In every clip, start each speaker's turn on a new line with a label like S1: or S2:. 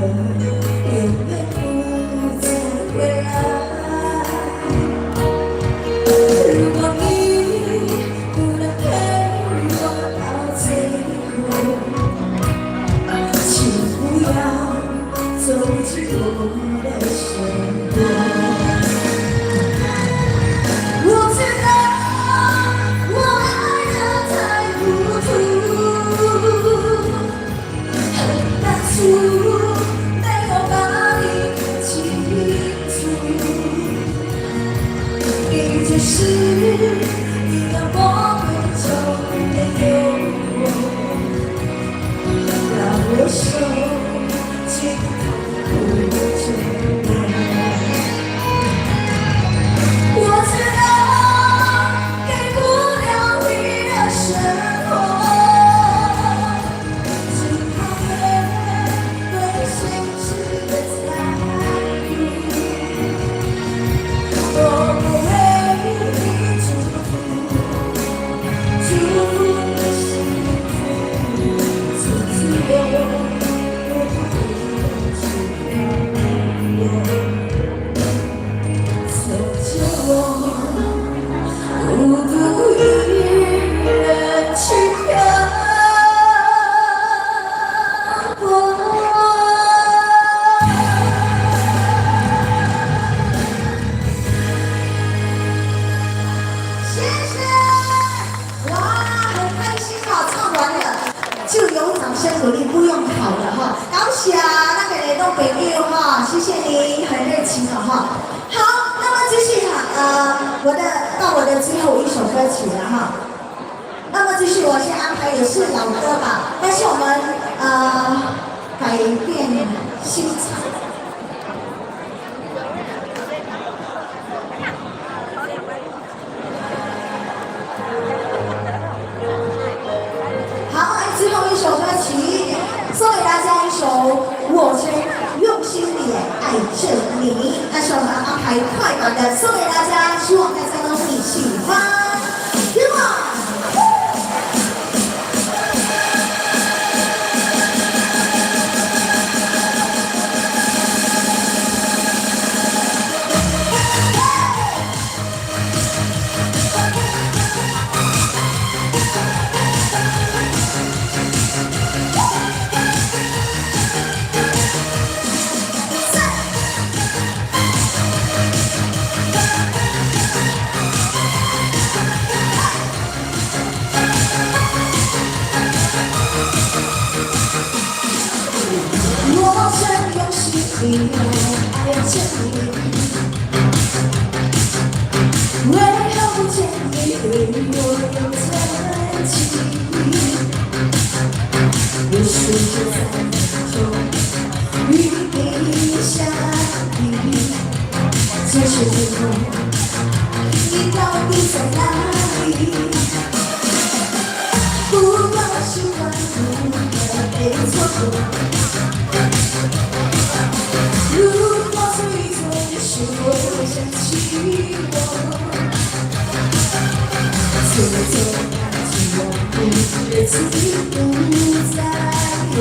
S1: 永遠不再回來。如果你不能陪我到最後，請不要走進我的生活。我知道我愛得太糊塗，恨當初沒有把你看清楚，你就是一個魔鬼中的誘惑，讓我受盡痛苦折磨。我知道給不了你的生活，只好面對現實的殘酷。我不為你祝福，祝福你幸福，從此我不會祝福我。從前我孤獨一人去漂泊。謝謝，哇，很開心哦，唱完了就有掌聲鼓勵，不用跑了哈。感謝那個老朋友哈，謝謝你，很熱情了哈。好，那麼繼續哈，到我的最後一首歌曲了哈。那麼繼續，我先安排也是老歌吧，但是我們改變新唱。好，來最後一首歌曲，送給大家一首《我曾用心地愛著你》，那是我們安排快板的，送給大家，希望大家都會喜歡。Come on！我曾用心地愛著你，為何不見你對我有真情？無數次在夢中與你相遇，這時候你到底在哪裡？不管習慣如何被錯過。如果最終是我會想起我，最終那句我不日子不再有，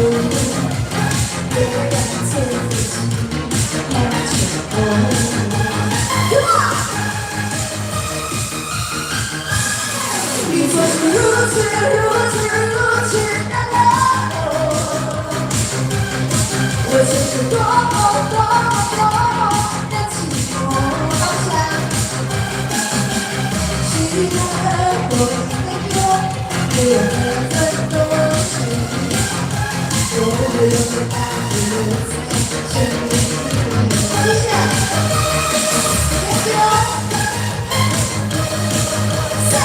S1: 別讓這份情變成空。Come on！你總是如此如此如此的冷漠，我真是多麼多麼多麼的寂寞。放下，是我沒有沒有那份東西，我會永遠把你留在生命裡。謝謝，Thank you。謝謝，謝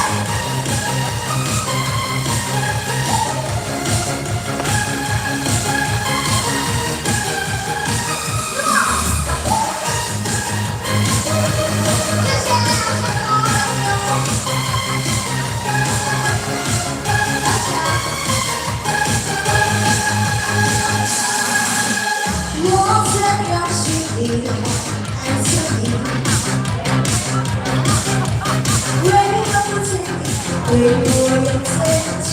S1: 謝。我曾用心地愛著你，為何不見你對我有真情？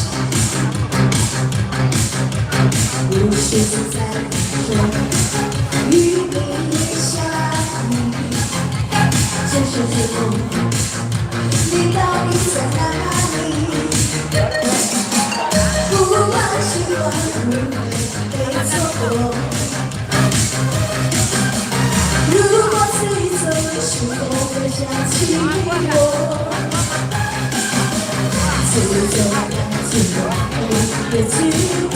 S1: 無數次在夢中與你相依，這是最後，你到底在哪裡？不管習慣會錯過。如果此一生是否會想起我？這種感情也許不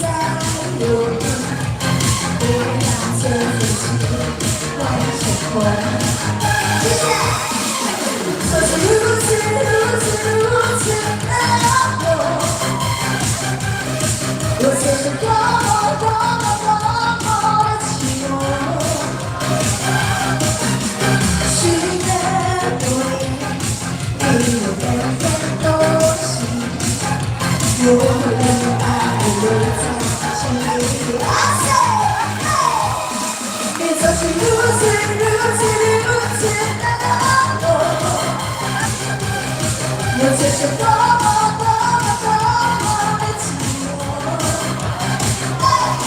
S1: 再有，別讓這份情換成空。謝謝。就是如此如此如此難過，我卻是多麼多麼多麼的寂寞。許願多年，你我分分東西，我會愛留在心裡。阿塞，你總是如此如此如此難過，我卻是多麼多麼多麼的寂寞。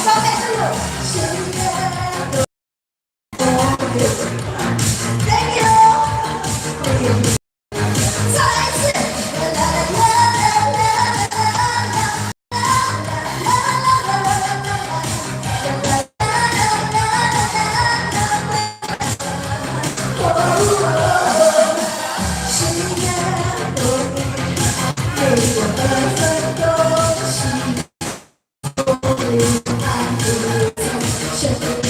S1: 小美加油！許願多年，Thank you。再來一次。啦啦啦啦啦啦啦啦啦啦啦。許願多年，你我分分東西，我會愛留在生命裡。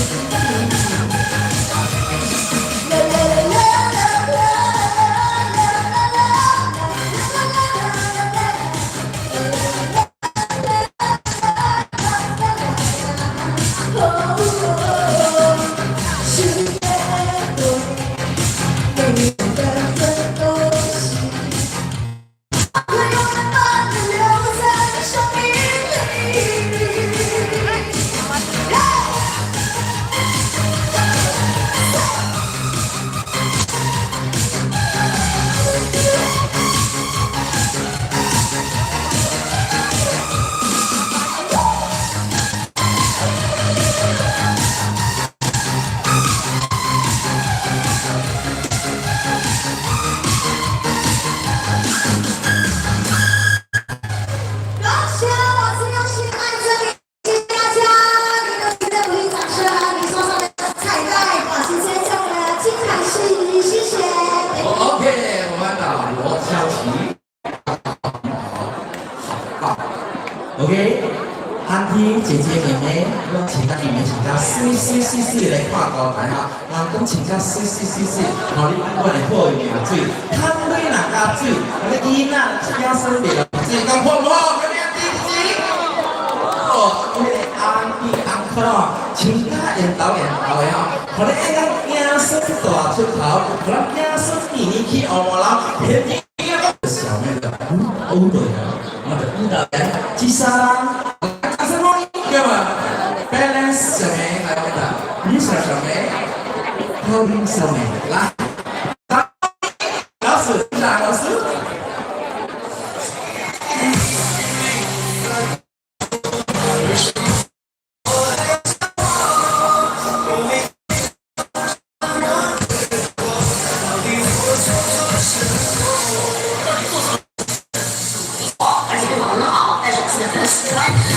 S1: 啦啦啦啦啦啦啦啦啦。許願多年，你我分分東西，會永遠把你留在生命裡。感謝老師用心愛這裡，謝謝大家，你們的鼓勵掌聲，你手上的彩帶，保持真正的精彩戲，謝謝。
S2: OK，我們的羅蕭琪，好棒。OK，auntie 姐姐妹妹，我請到你們穿甲媠媠媠媠來看高台哈，人講穿甲媠媠媠媠，吼你阮會好用水，趁錢若加水，那個囡仔子孫袂落水，講好唔好？咁樣支持。哦，迄個 auntie uncle 吼，穿甲緣投緣投的吼，予你會當子孫大出頭，予咱子孫年年去烏毛樓，天天小妹的舞蹈，我們的舞蹈員吉莎拉，掌聲歡迎，對嗎？Balance 小妹，還有我們的 Lisa 小妹，高音小妹，來，老師，老師。
S3: 而且對我很好，但是我很喜歡他。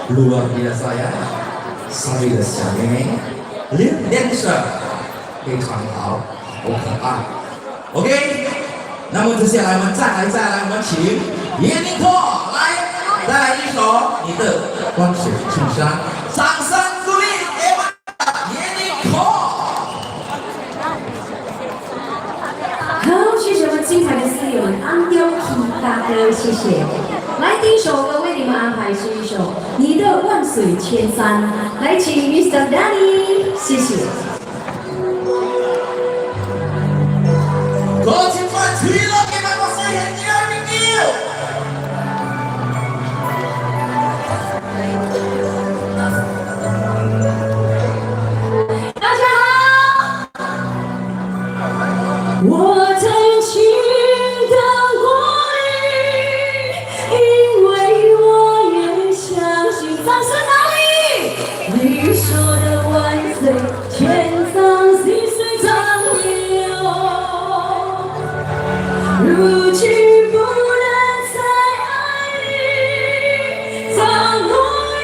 S2: Luar biasa ya. 三位的小妹妹，恋恋着，非常好，好可愛。OK，那麼接下來我們再來，我們請葉寧拓來再來一首《你的萬水千山》，掌聲鼓勵給我們葉寧拓。
S4: 好，謝謝我們精彩的司儀，我們安雕皮大哥，謝謝。來，第一首歌為你們安排是一首《你的萬水千山》，來請 Mr. Danny，謝謝。
S2: 國慶快吹了，給我們新年朋友。
S4: 大家好，我曾經等過你，因為我也相信。掌聲哪裡？你說的萬水千山，細水長流。如今不能再愛你，當我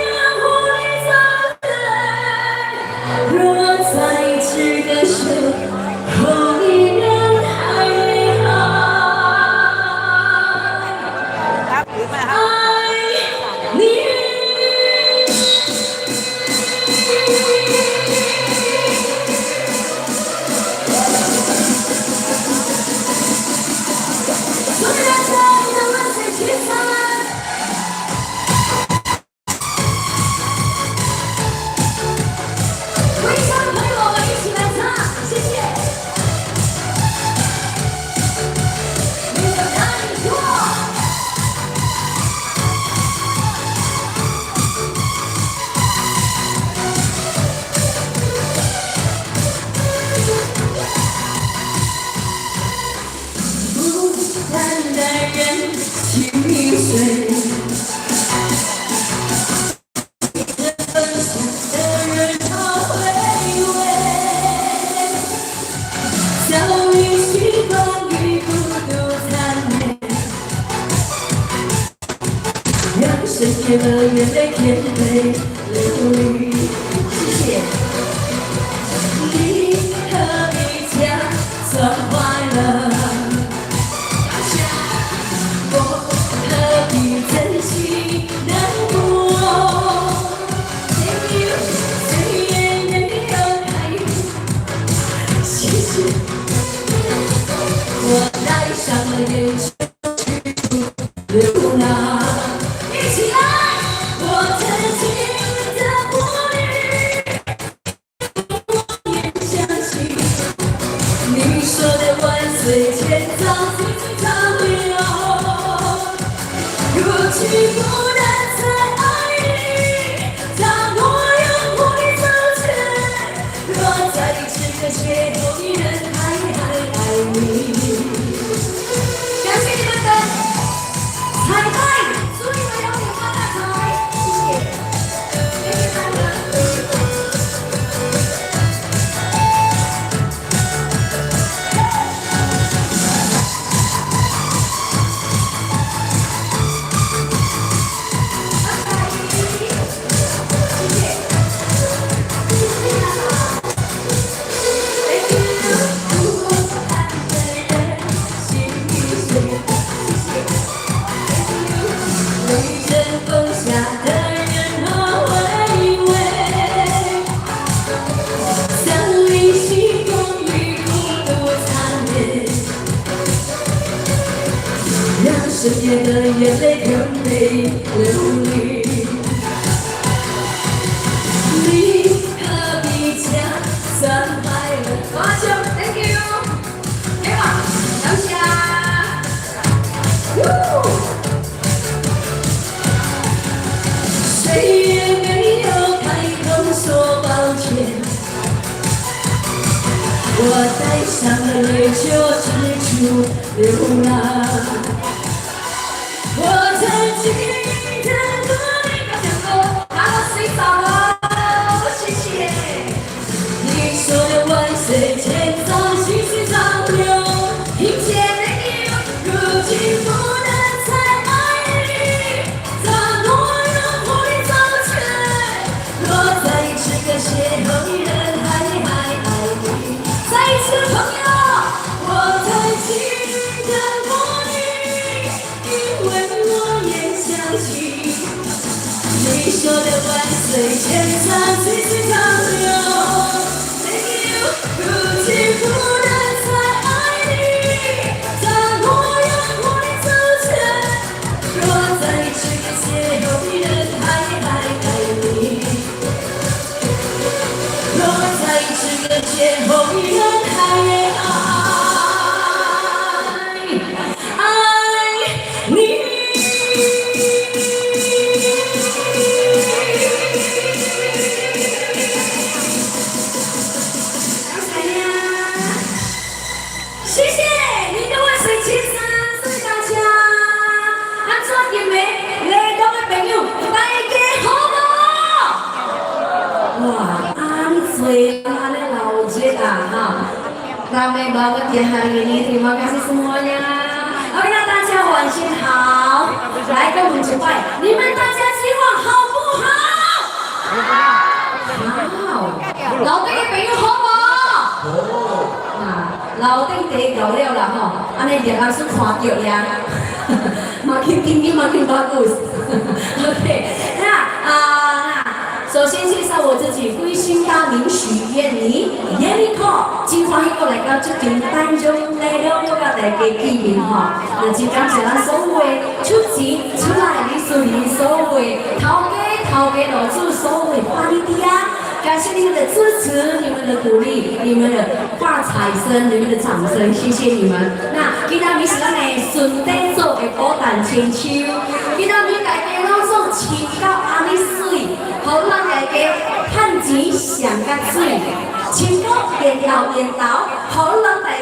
S4: 讓無力走開，若在這個時候，依然還愛，愛你。祝大家你的萬水千山。微笑的朋友，我們一起來唱，謝謝。你的難過。孤單的人心已碎，分享的人好回味，早已習慣與孤獨纏綿，讓深夜的眼淚顛沛流離。謝謝。你何必假裝快樂？我何必真心難過？誰也沒有開口。謝謝。我帶上了眼球去流浪。一起來！我曾經的過你，我也相信你說的萬水千山，細水長流。如今不能再愛你，當我讓無力走去，若在這個街頭，依然還愛你。感謝你們的彩帶，祝你們永遠發大財，謝謝，謝謝大家。拜拜，謝謝，謝謝大家。Thank you，孤單的人心已碎，謝謝。Thank you，雷陣風下的人好回味，早已習慣與孤獨纏綿，讓深夜的眼淚顛沛流離。你何必假裝快樂？我就 Thank you，給我，感謝。誰也沒有開口說抱歉，我帶上了淚就四處流浪。我曾經等過你，講過，打我睡着了，謝謝。你說的萬水千山，細水長流。聽見 Thank you，如今不能再愛你，當我讓無力走去， Rame banget ya hari ini. Terima kasih semuanya. Oke, 那大家晚上好，來跟我們一拜，你們大家今晚好不好？好，樓頂的朋友好無？
S2: 好。
S4: 啊，樓頂第夠了啦吼，按呢日老師看著呀，makin tinggi makin bagus. OK，那啊，那首先介紹我自己，貴姓大名許燕妮，燕妮可，真歡喜閣來到這間台中來了，閣佮大家見面吼。那真感謝咱所有的出錢出來的市民，所有的頭家頭家老主，所有的 panitia。感謝你們的支持，你們的鼓勵，你們的喝彩聲，你們的掌聲，謝謝你們。那今仔日是咱的順德組的寶誕千秋，今仔日大家攏總穿到按呢媠，予咱大家趁錢上較媠，穿到緣投緣投，予咱大家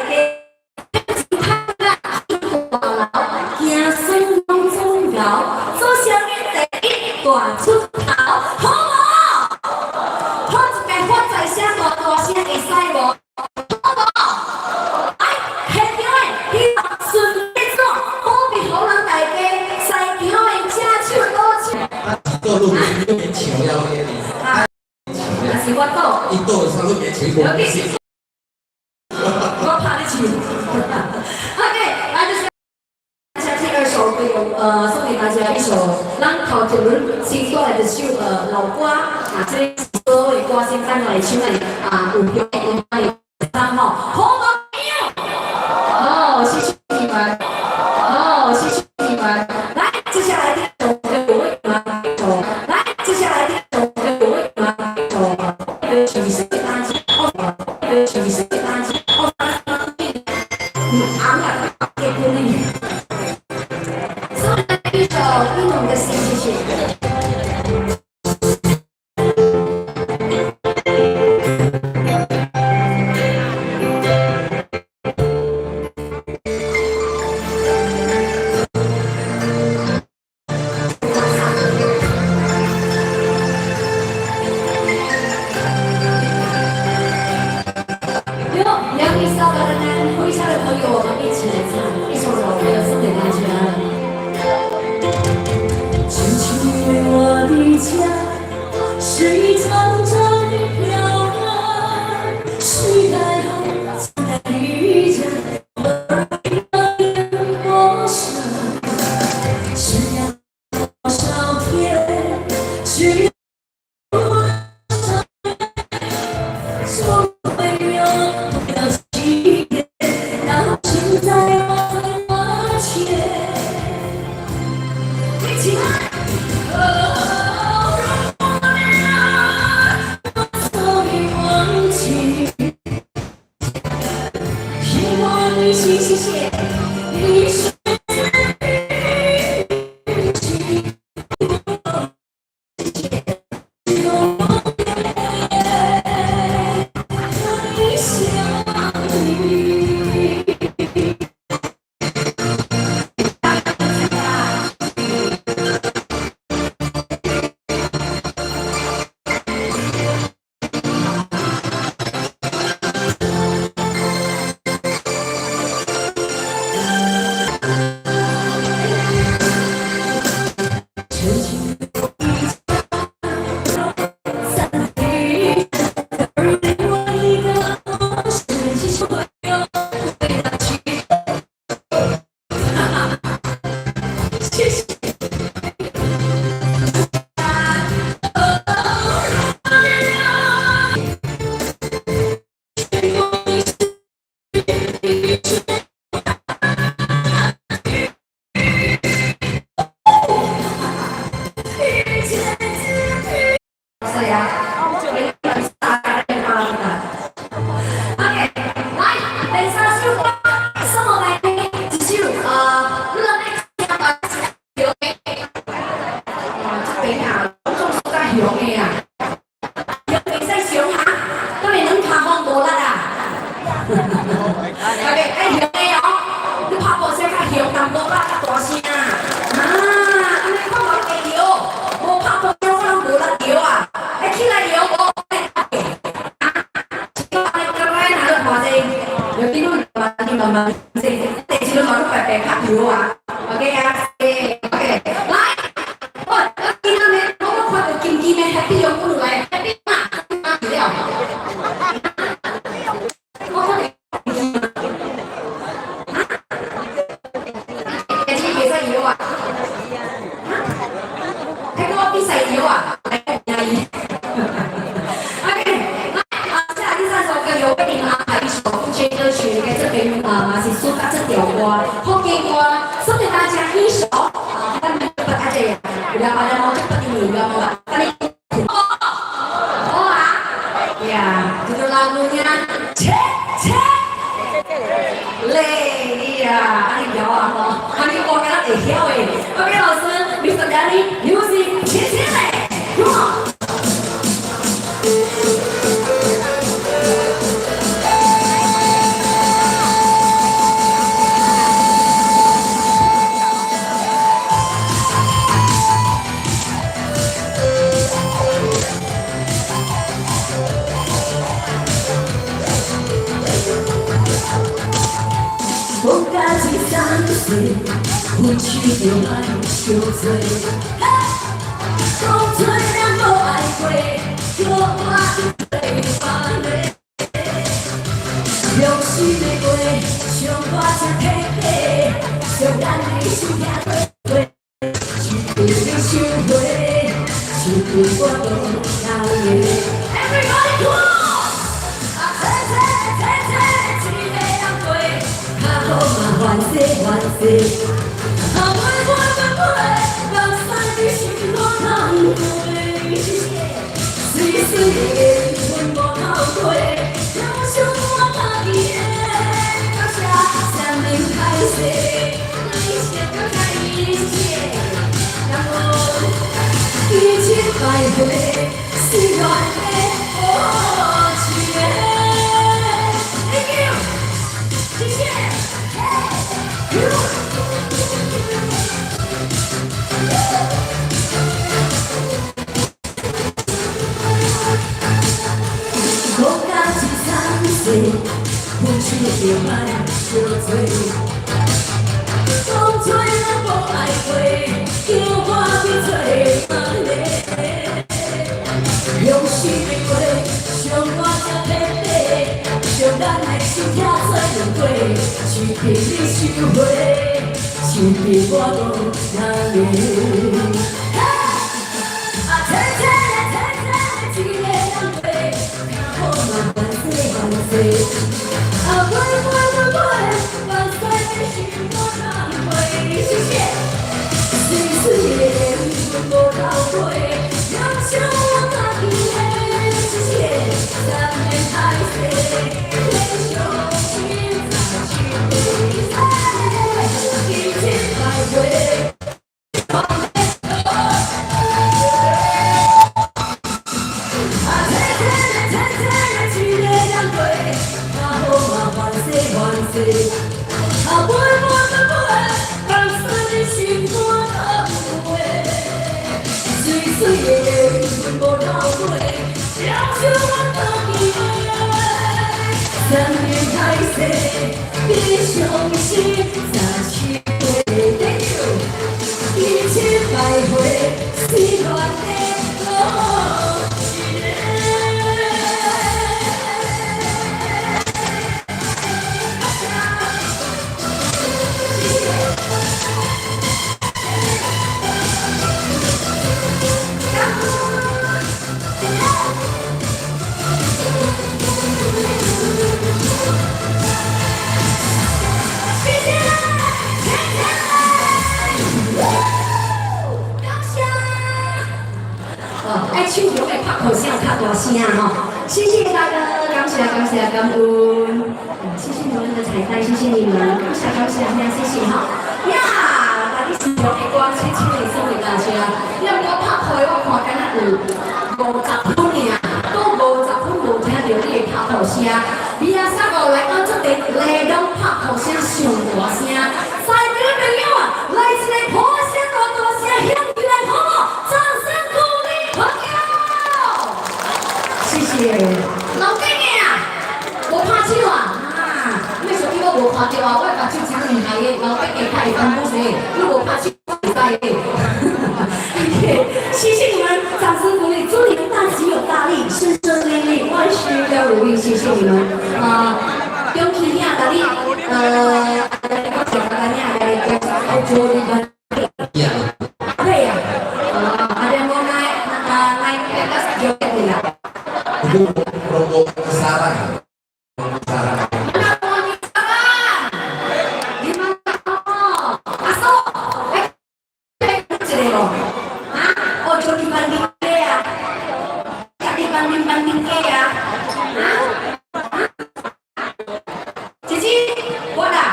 S4: 趁錢趁大樓，子孫攏總𠢕，做啥物第一大出頭，好無？好一個發財聲，大大聲會使無？好無？來，現場的希望順德組保庇予咱大家，西橋的正手倒手。
S2: 啊，倒路邊路邊唱了个，
S4: 啊，是我倒。
S2: 伊倒上路邊唱，伊無是。
S4: 我怕你唱。OK，來就是下第二首歌，送給大家一首咱頭一輪先過來的首老歌，啊，這個所有的歌星等來唱的啊，有表演的三號，好無？哦，謝謝你們，哦，謝謝你們。來，接下來第二首歌，我為你們首，來，接下來第二首歌，我為你們首歌曲送給大家，哦，歌曲送給大家，哦，你昂啊，給鼓勵。送一首《一農的心》，謝謝。喲，楊一騷的南麾下的朋友，我們一起來唱一首老歌，送給大家。輕輕為我的家，是一張張的票啊，是愛後才遇見我的陌生，是要多少天，去多少總會有到起點，到現在我的前，一起來。哦，如果我早已忘記，希望你謝謝你是自己，永遠會想你。白拍油啊，OK 啊，OK，來，我今仔日我看到金金的 Happy 用不來，Happy 嘛，嘛了。我看到金金啊，今日袂使搖啊，睇我比賽搖啊，來贏伊。OK，來，啊，接下來第三首歌由為您安排一首福建歌曲，在這邊啊，嘛是主打這條歌，福建歌，送給大家一首啊，咱們cepat aja ya, udah pada mau cepet ini, udah mau tadi. Oh ah, ya, judul lagunya 切切嘞，iya, 按呢曉啊吼，按呢歌敢若會曉的。OK，老師，Mr. Danny Music，切切嘞，Come on。
S5: 讲甲一三岁，分手就莫伤济。讲出咱无爱过，叫我去做别个。用心的过，伤我才彻底，伤咱的心疼过，想你想回，想我都流泪。
S4: Everybody come on！
S5: 啊，切切切切，一个人过，較好嘛還勢還勢。啊，飞飞飞飞，目屎你心肝通过。谢谢。水水的缘分无透过，留想我家己的。感謝，啥物歹勢，你先感謝伊，謝謝。感恩，一切敗回，是戀的好一個。Thank you，謝謝。Hey，讲甲一三世，分手就莫伤济。讲出咱无愛過，叫我去做別個。用心的過，傷我才徹底，傷咱的心疼做兩過，想比你想回，想比我都流淚。啊，切切切切，一個人過，較好嘛還勢還勢。啊，飛飛飛飛，目屎你心肝通過，謝謝。水水的緣分無透過，留想我家己的，謝謝。三面歹勢，你傷心再一回，一切敗回。啊，切切切切，一個人過，較好嘛還勢還勢。啊，飛飛飛飛，目屎你心肝通過，水水的緣分無透過，留想我家己的。三面歹勢，你傷心再一回。Thank you，一切敗回，是戀的好一個。
S4: 謝謝，謝謝，感謝。哦，愛唱歌愛拍鼓聲較大聲吼，謝謝大哥，感謝感謝感恩，謝謝你們的彩帶，謝謝你們，感謝感謝，謝謝哈。呀，那你是用的歌，淺淺的送給大家。你若我拍鼓的，我看敢若有50分爾，閣50分無聽到你的拍鼓聲。比亞三個來講，這個雷動拍鼓聲上大聲，在場的朋友啊，來一個破聲大大聲響起來，好無？掌聲鼓勵朋友。謝謝。老弟啊，無拍手啊？啊，你手機我無看到啊，我的目睭真厲害的。
S5: 老爸加拍会分不势，你無拍手會使的。謝謝你們，掌聲鼓勵，祝你們大吉有大利，順順利利，萬事如意，謝謝你們。啊，恭喜你啊，tadi ada katanya ada request Ojo Dibanding.
S2: Iya.
S5: Ada ya? Ada yang mau naik naik ke atas joget tidak?
S2: Itu rombongan sarang. Rombongan sarang.
S5: Mana rombongan sarang? Di mana? Oh, masuk. Eh, eh,一个咯。啊，Ojo dibandingke ya. Gak dibanding-bandingke ya. Hah? Hah? Cici, kuat tak?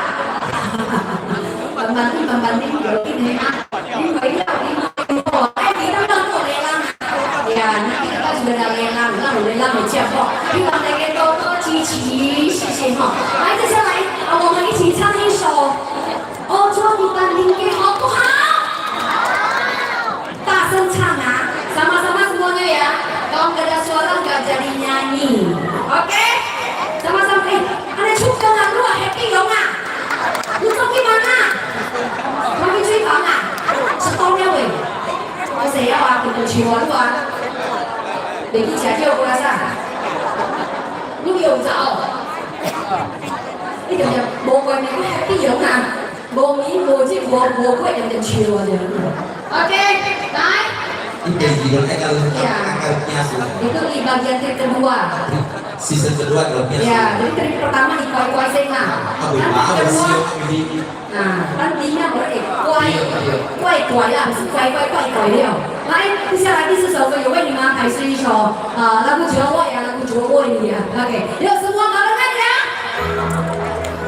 S5: Banding banding ini ah. Ini bayi lah, ini eh, kita udah tuh lelang. Ya, nanti kita sudah ada lelang, 咱有 lelang 的节目，希望大家多多支持，謝謝哈。來，接下來啊，我們一起唱一首《Ojo Dibandingke》，好不好？大聲唱啊！Sama-sama semuanya ya. Kalau nggak ada suara nggak jadi nyanyi. Oke? Sama-sama. Eh, ada 出工啊，你話 happy 用啊？你走去忙啊？我去水房啊？是當了喂？我死了啊，變做笑啊，你話？袂去食藥過來啥？你又走？你就無關係，你 happy 用啊？無眠無日無無過，就就笑啊就。Oke, 來。
S2: Ini dari agak agak biasa.
S5: Itu di bagian trik kedua.
S2: Season kedua kalau biasa.
S5: Ya, jadi trik pertama di kuai-kuai seng lah.
S2: Aku
S5: Nanti
S2: aku
S5: kedua,
S2: siap di
S5: nah, nantinya boleh 乖怪怪啦，不是乖乖怪怪了。來，接下來第四首歌有為你們安排是一首啊，lagu Jawa ya, lagu Jawa ini ya. Oke, yuk semua barengan ya.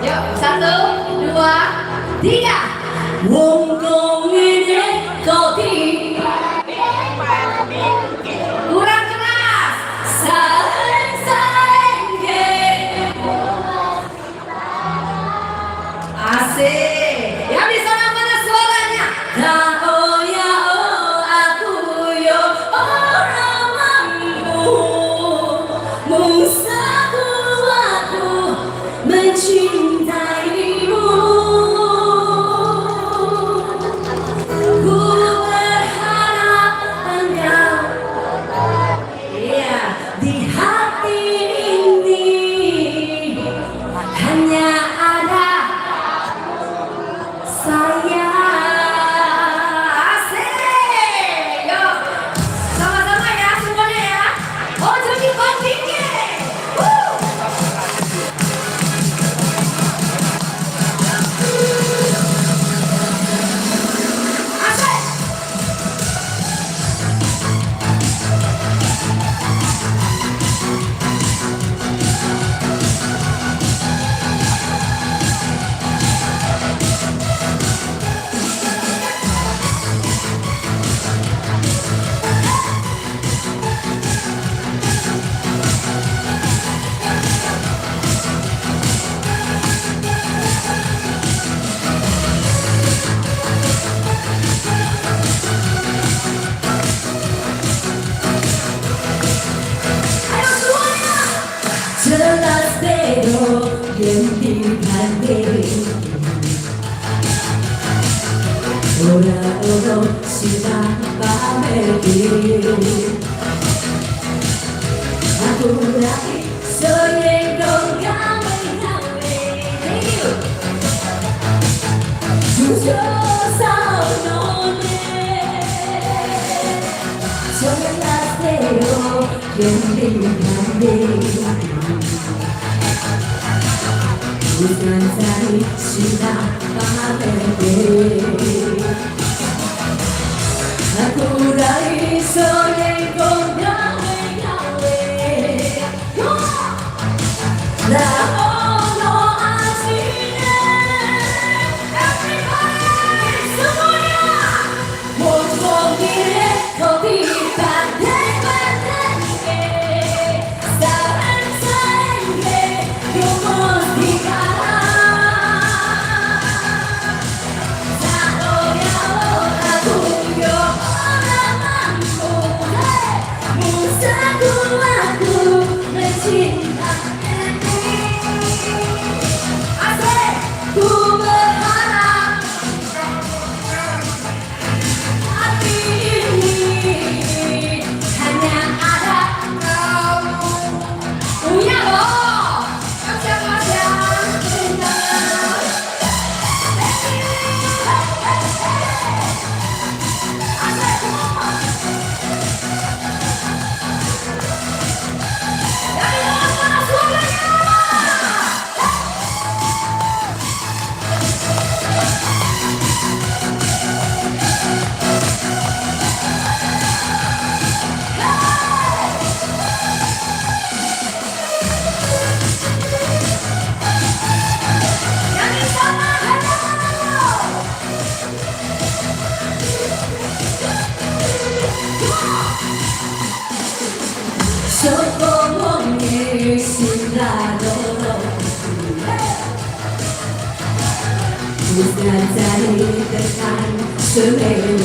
S5: Yuk, satu, dua, tiga.
S4: 阮讲的高低，
S5: Kurang keras.
S4: 三三个。
S5: Asik. Yang di sana mana suaranya?
S4: 他哦呀哦，aku yo ora mampu mung satu aku mencintaimu. Ku berharap engkau
S5: Iya.
S4: di hati ini hanya ada saya.
S5: Asik. Yuk. Sama-sama ya semuanya ya. Ojo dibandingke. Woo. Asik. Ayo semuanya.
S4: Jelas beda yen dibanding Ora ono sing pamerke. Aku ra iso yen kok gawe-gawe. Thank you. Jujur saonone. Jelas beda yen dibanding Bukan cari cinta pamerke. Aku ra iso yen kok gawe-gawe. Ra ono artine. Everybody semuanya. Wong-wong kopi banding-bandingke. Saben-saben yo mesti kalah.
S5: 現在的愛是美麗。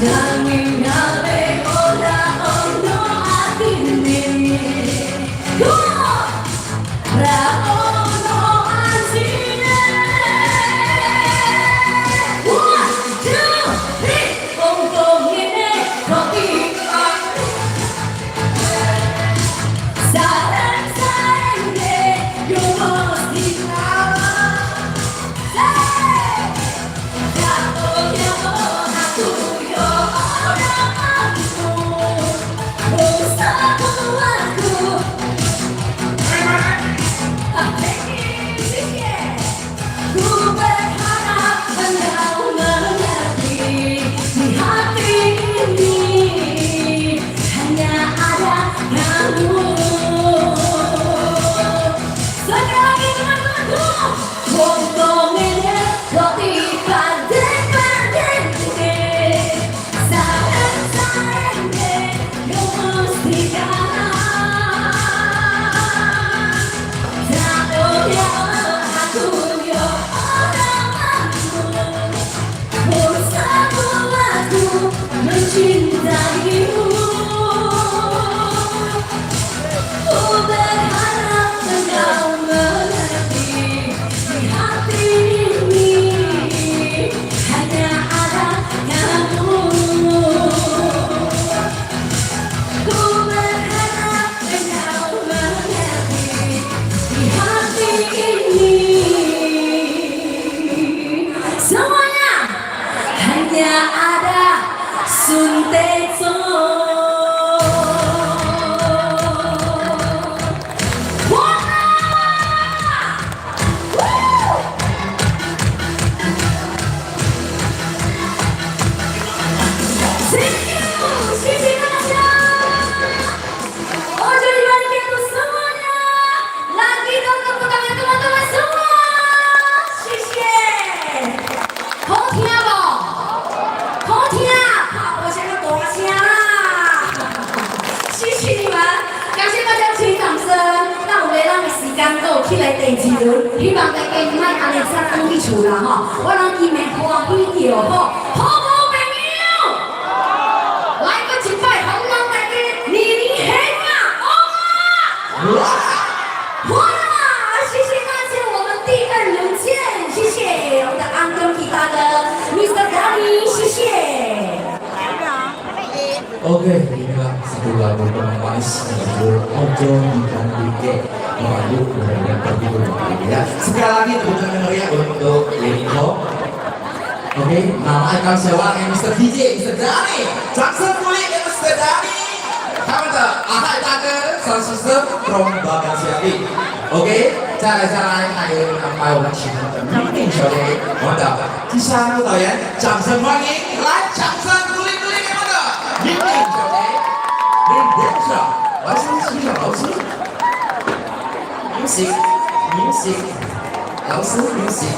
S5: Nanging ono atine, ra ono atine. One, two, three, 講講ngene kok ilang. Sayang sayangnya yo mesti kalah. Hey! Ya aku yo ora mampu. Rusak aku. Thank you, 謝謝。Ku berharap engkau mengerti di hati ini hanya ada kamu. Sekali lagi teman-temanku, wong kok ngene kok dibanding-bandingke. Sayang-sayangnya yo mesti kalah. Ya aku yo ora mampu. Bersatu aku mencintaimu. Ku berharap engkau mengerti di hati ini hanya ada kamu. Ku berharap engkau mengerti di hati ini. Semuanya hanya ada Sun Te Zong. Wah! Woo! Thank you，謝謝大家。我這裡untuk semuanya. Lagi dong tepuk tangan teman-teman semua. 謝謝。好聽無？好聽，拍鼓聲較大聲啦。謝謝你們，感謝大家請掌聲。那有的人的時間到起來第二輪，希望大家毋愛按呢早轉去厝啦吼。我人今日歡喜著吼，好無朋友？來閣一擺，予咱大家年年喜啊，旺啊！
S2: 哇！
S5: 哇！謝謝大家，我們第二輪見，謝謝我們的安東吉大哥，Mr. Danny，謝謝。
S2: Oke, inilah satu lagu pemanis berjudul Ojo Dibandingke. Bapak Ibu kemudian terhibur ya. Sekali lagi tepuk tangan meriah untuk Lenny Ho. Oke, nama 感謝我的 Mr. DJ Mr. Danny，掌聲鼓勵給 Mr. Danny，他們的阿泰大哥 sound system from Bagansiapiapi。OK，再來再來，還有安排我們請的明明小姐，我們的第三個導演，掌聲歡迎，來，掌聲鼓勵鼓勵給我們的明明小姐，明dancer，老師，欣賞老師，music music，老師 music。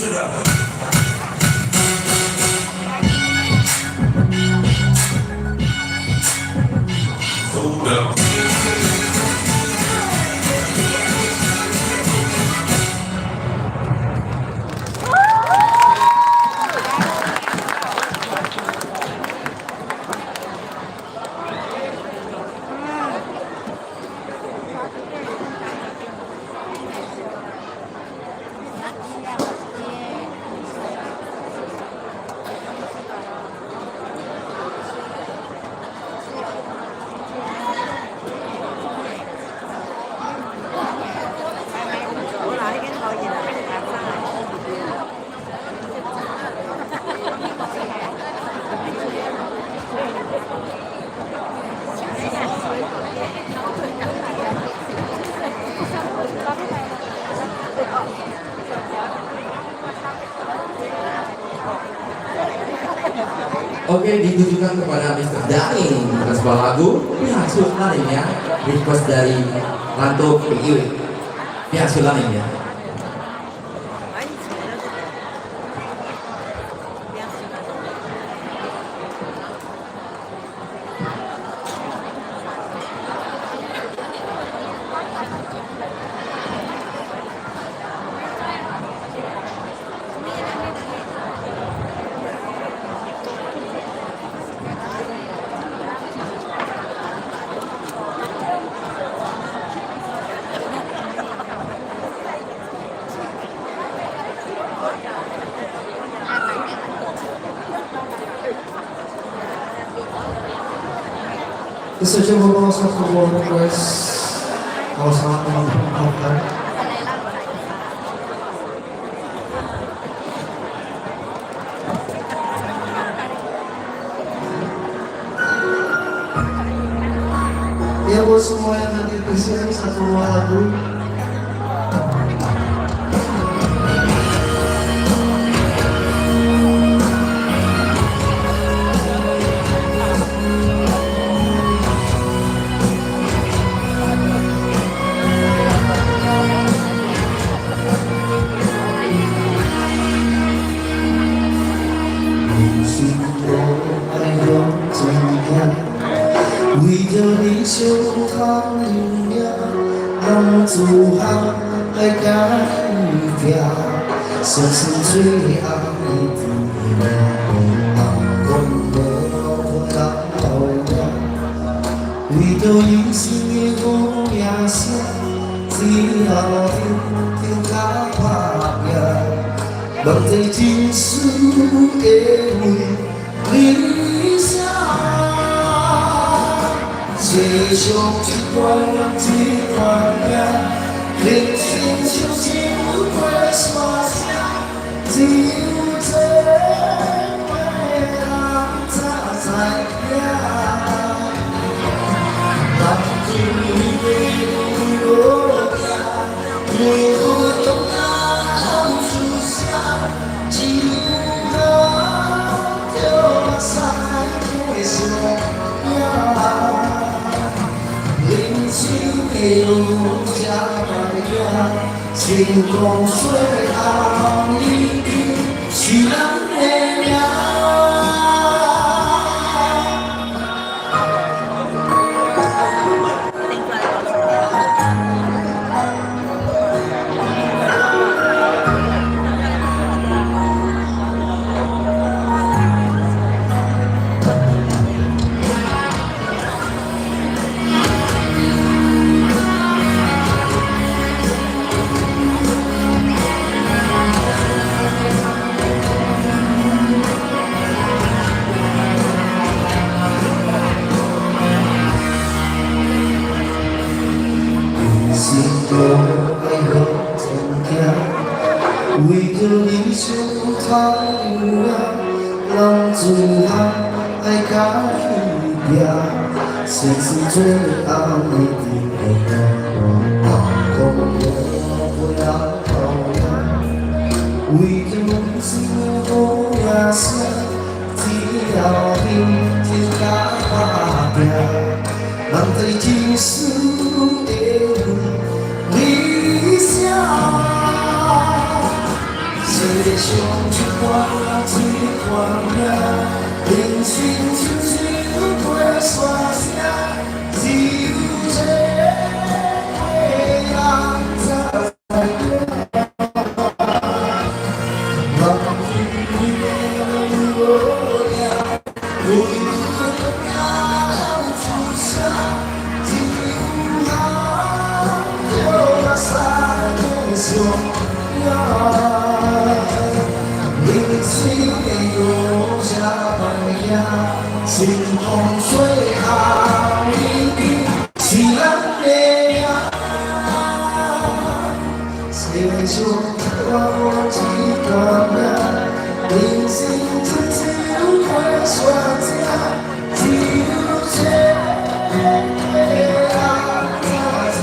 S6: 是的。Hold up.
S2: Oke, ditujukan kepada Mr. Dani atas sebuah lagu Pihak Sultan ya, request dari Ranto PIW. Pihak Sultan ya.
S7: Terus saja mau satu buah request. Kalau salah tolong dimaafkan. Ya, buat semua yang hadir di sini, satu buah lagu. 人生路愛向前行，為著理想通赢，男子漢來甲伊拼，相信最後的命，人講無路通路命，為著人生的好名聲，只要挺挺甲打拼。人在真实的为理想，世上一款人一款命，人生像是过山车，只有这个人才知影。人生的路行，每分钟若出声，只有咱着目屎的相影。人生的路这么行，成功最后一定是咱的命。人生路愛向前行，為著理想通贏，男子漢愛甲伊拼，相信最後一定會贏。人講無不要命，為著人生的好名聲，只要認真甲打拼，人在真实的为理想。世上一段一段命，人生亲像过山车，只有这个人才知影。人无影，为何出声？只有含着目屎的相影。人生的路这歹行，心痛最后一定是咱的命。世上短一段命，人生亲像过山车，只有这个人才知影。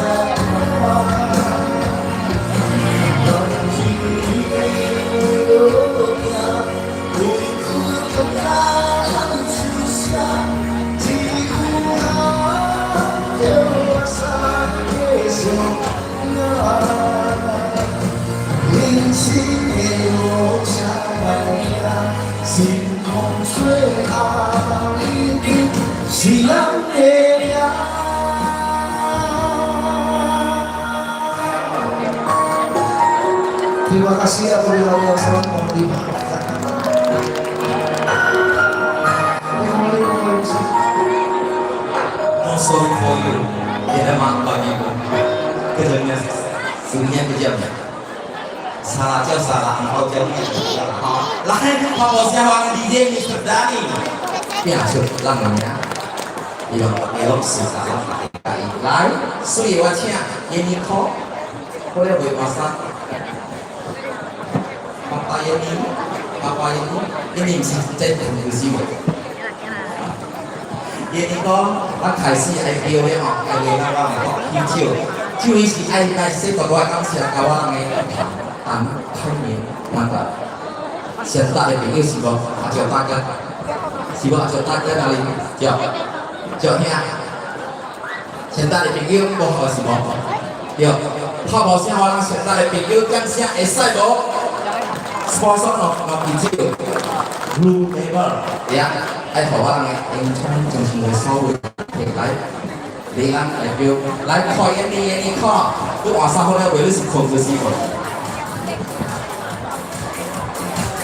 S7: 人无影，为何出声？只有含着目屎的相影。人生的路这歹行，心痛最后一定是咱的命。Terima kasih apabila Allah mohon dimaafkan. Assalamualaikum.
S2: No sorry for you, tiada maaf bagimu. Kejamnya, dunia kejamnya. Salah叫salah, engkau叫好，来，好，我先欢迎 DJ Mr. Dani。变出咱的名，伊拢大家拢熟悉，拢大家喜欢。来，所以我请烟妮可，过来袂换衫。爸爸烟妮，爸爸烟妮，烟妮毋是这朋友是无？烟妮讲，咱開始愛叫咧吼，愛叫咱我來講喜酒，酒伊是愛來說大大感謝甲我人的陳開明，那個先大的朋友是無？阿趙大哥，是無？阿趙大哥哪裡？叫趙兄，先大的朋友無好是無？對，拍無聲，我人先大的朋友掌聲會使無？Sponsor 喏，喏，支酒，Blue Label，對啊，愛予我人的演唱中心的所有來，你咱代表來看煙你煙你看，你換衫好了袂？你是困就是無？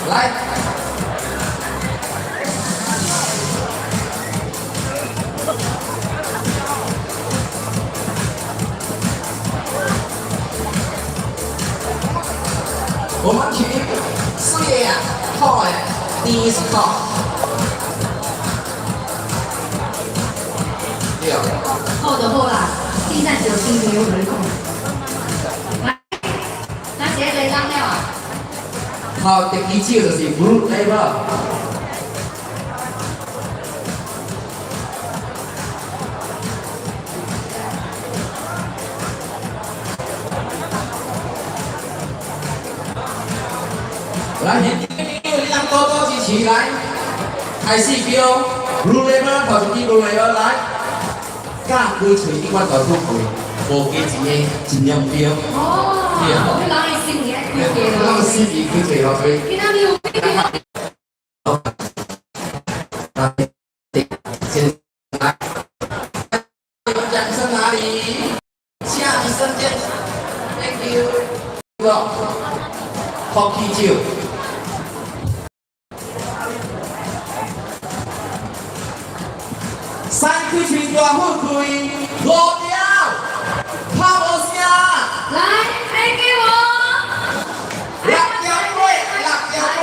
S2: 來，我們去水的啊，苦的，甜是苦。對。
S5: 好就好啦，第三就甜的我同你講。來，咱是咧人了啊。
S2: 好，第二首就是 Blue Label。來，你人多多支持來，開始叫 Blue Label，頭一支 Blue Label 來，教開喙你我大富貴，無加錢的盡量標。
S5: 哦，你人的心意愛開濟
S2: 人的心意開濟哦，所以。
S5: 今仔日有咩
S2: 先來，掌聲哪裡？下一聲見，Thank you。福氣酒。三開喙大富貴，五條，拍無聲。
S5: 來，愛給我。
S2: 六條粿，六條粿，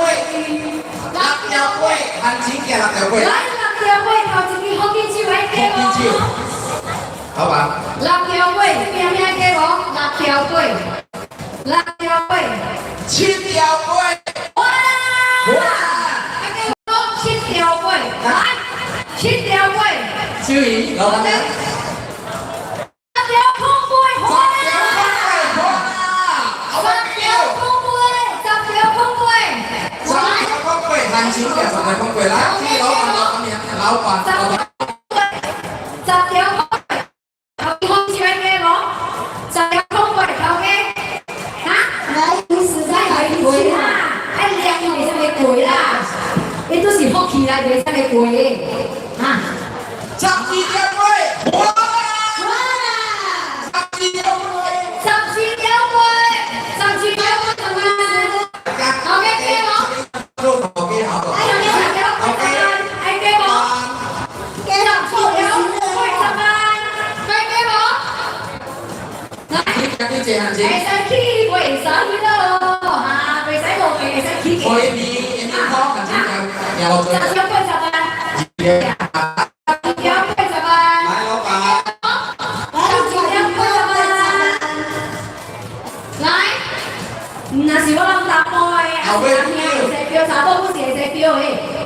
S2: 六條粿，行錢行六條粿。
S5: 來，六條粿，頭一支福氣酒愛給我。
S2: 福氣酒，老闆。
S5: 六條粿，這邊咩給我？六條粿，六條粿。
S2: 七條粿。
S5: 哇！
S2: 哇！
S5: 愛給我七條粿，來，七條粿。
S2: 小姨，老闆娘。
S5: 十條空粿，
S2: 十條空粿，哇！
S5: 十條空粿，十條空粿。
S2: 十條空粿，行錢嘅十條空粿，來，老闆，老闆娘，老闆，老闆。
S5: 十條空粿，頭一紅喜歡給我。十條空粿，頭家，哈？
S1: 來，十三來一起啦！
S5: 愛袂使來過的，哈。
S2: 12條八，哇！
S1: 哇！12
S2: 條八。
S5: 12條八，12條八十萬。頭家加無？
S2: 做頭家好。
S5: 12條80萬，愛加無？12條80萬，愛加無？來。
S2: 你這樣子。
S5: 會使起，袂使咯，哈，袂使無價，會使起價。
S2: 可以，你講，
S5: 10條80萬，10條80萬。
S2: 來，老闆。
S1: 來，10條80萬。
S5: 來，若是我人查埔的，阿兄會使叫，查某不是會使叫的，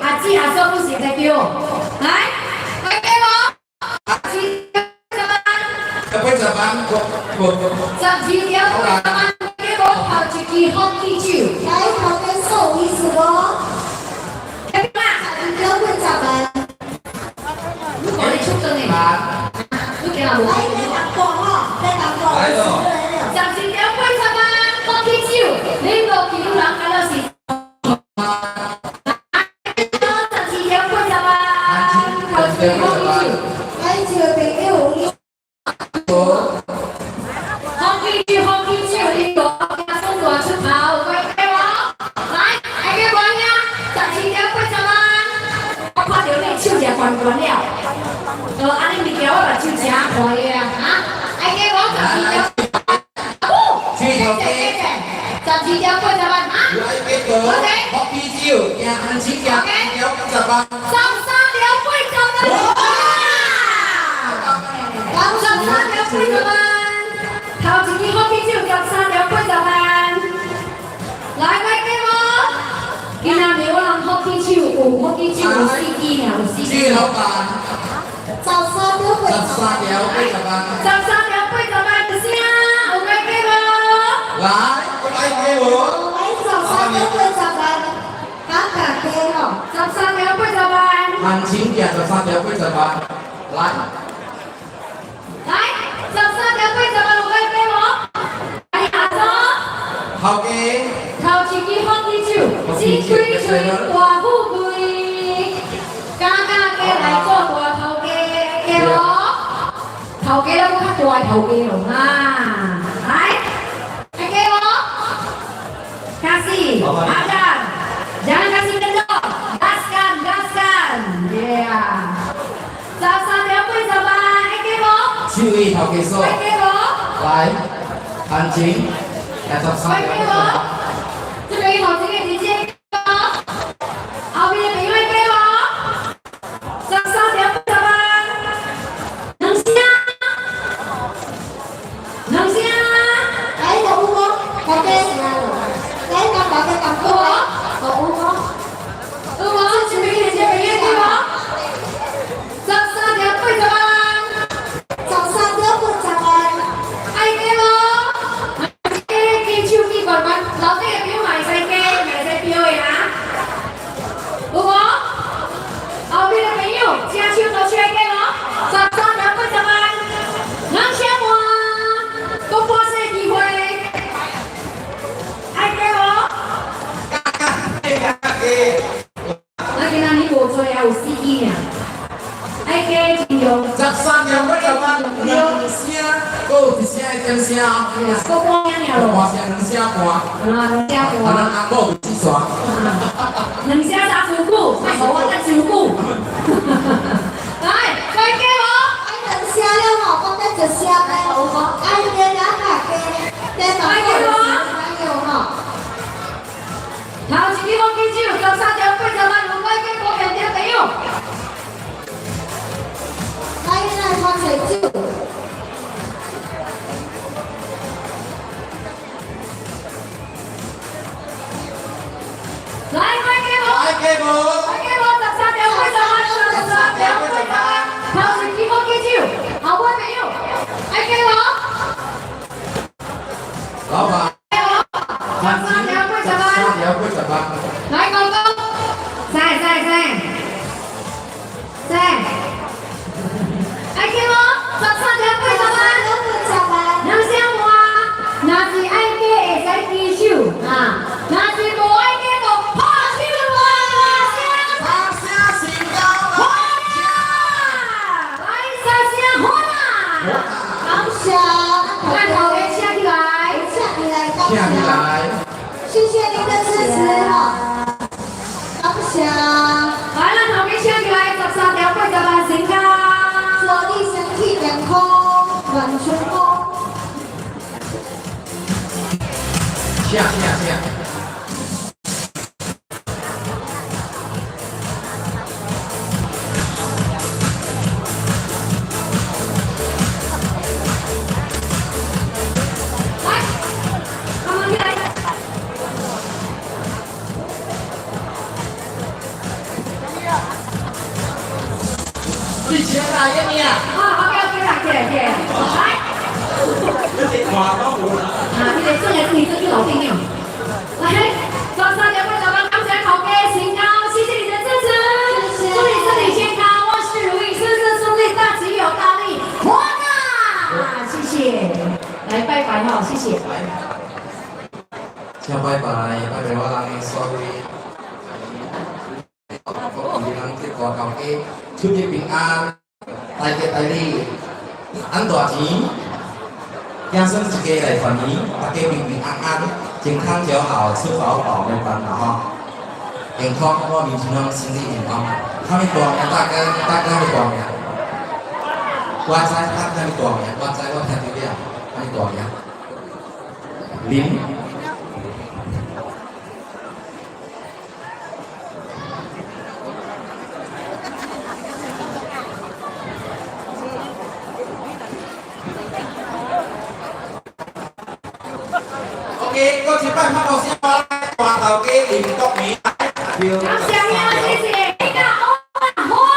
S5: 阿姊阿嫂不是會使叫。來，愛加無？10萬。
S2: 80萬，我。
S5: 12條80萬，加無頭一支福氣酒。
S1: 來，頭家數意思無？
S5: 加啦。
S1: 12條80萬。
S5: 你講你出轉的，你驚無？
S1: 來，加淡薄吼，加淡薄。
S2: 來咯。
S5: 12條80萬，福氣酒，恁無求人，敢若是。12條80萬，頭一支福氣酒。
S1: 來，這個朋友，你。
S5: 福氣酒，福氣酒，恁無驚送大出頭，乖加無？來，愛加無兄？12條80萬，我看著你手也懸懸了，按呢物件我目睭誠快的啊，哈？愛加無？十二條，哦，12條80萬啊？
S2: 來，幾個？福氣酒，驚番薯，驚條十萬。
S5: 13條80萬。13條80萬，頭一支福氣酒，13條80萬。來，快加無？今仔日我人福氣酒有福氣酒有四支爾，有四支。
S2: 這個老闆。
S1: 13條80。
S2: 13條80萬。
S5: 13條80萬，聲有愛加無？
S2: 來，我愛加無？
S1: 來，13條80萬，加加加吼。
S5: 13條80萬。
S2: 行情價13條80萬，來。
S5: 來，13條80萬有愛加無？來，阿嫂。
S2: 頭家。
S5: 頭一支福氣酒，只開喙大富貴，加加加來做大頭家，加無？頭家都閣較大頭家咯啊！來，愛加無？Kasih, makan, jangan kasih kendor, gaskan, gaskan, yeah. 13條80萬，愛加無？
S2: 手藝頭家嫂。
S5: 愛加無？
S2: 來，行情，13條80萬。
S5: 這邊頭前的姐姐，後面的朋友愛加無？13條80萬，兩聲，兩聲。
S1: 來，有無？頭家，來，淡薄加淡薄來，有無？
S5: 有無？這邊的姐朋友加無？13條80萬。
S1: 13條80萬。
S5: 愛加無？加加手機關關，樓底的朋友嘛會使加，嘛會使標的啊。有無？後面的朋友，正手都出來加無？13條80萬，兩聲半，閣半世機會，愛加無？咱今仔日無濟啊，有四支爾，愛加盡量。
S2: 13條80萬，兩聲，閣有一聲會點聲哦。
S5: 閣半聲爾咯。
S2: 半聲兩聲半。
S5: 啊，兩聲半。
S2: 啊，咱翁某就四線。
S5: 兩聲三傷久，莫予我等傷久。來，再加無？
S1: 愛兩聲了吼，講得一聲咧，有無？愛加兩下加，加淡薄就是有吼。
S5: 頭一支福氣酒，13條80萬，有愛加無變點朋友？
S1: 來，來，看水酒。
S5: 來，快加無？
S2: 愛加無？
S5: 愛加無？13條80萬，13條80萬，頭一支福氣酒，後尾朋友，愛加無？
S2: 老闆。
S5: 13條80萬。
S2: 13條80萬。
S5: 來，公公，在在在，在，愛加無？13條80萬。
S1: 80萬。
S5: 兩聲半，若是愛加會使舉手啊，若是無愛加就拍手大聲。
S2: 拍聲是。起來。
S1: 謝謝您的支持哈，感謝。
S5: 來，咱頭家請起來13條80萬成交。
S1: 祝你身體健康，萬事成功。
S2: 請請請。
S5: 來，慢慢起來。
S2: 你請來嘅名？
S5: 啊，好，起來，起來，起來，來。
S2: 你這看都無啦。
S5: 啊，這個轉來轉去，轉去老朋友。來，13條80萬，感謝頭家成交，謝謝你的支持，祝你身體健康，萬事如意，事事順利，大吉有大利，哇！謝謝，來拜拜哈，謝謝。
S2: 請拜拜，拜拜我人的所有，各位人這大頭家出入平安，大吉大利，賺大錢，子孫一家來團圓，大家平平安安，健康就好，吃飽飽沒煩惱哈。健康，我面前攏身體健康。啥物大名？大哥，大哥啥物大名？我知，大哥啥物大名？我知，我聽著了，啥物大名？林。OK，閣一擺拍鼓聲，大頭家林國明。
S5: 感謝你啊，謝謝。你個好啊，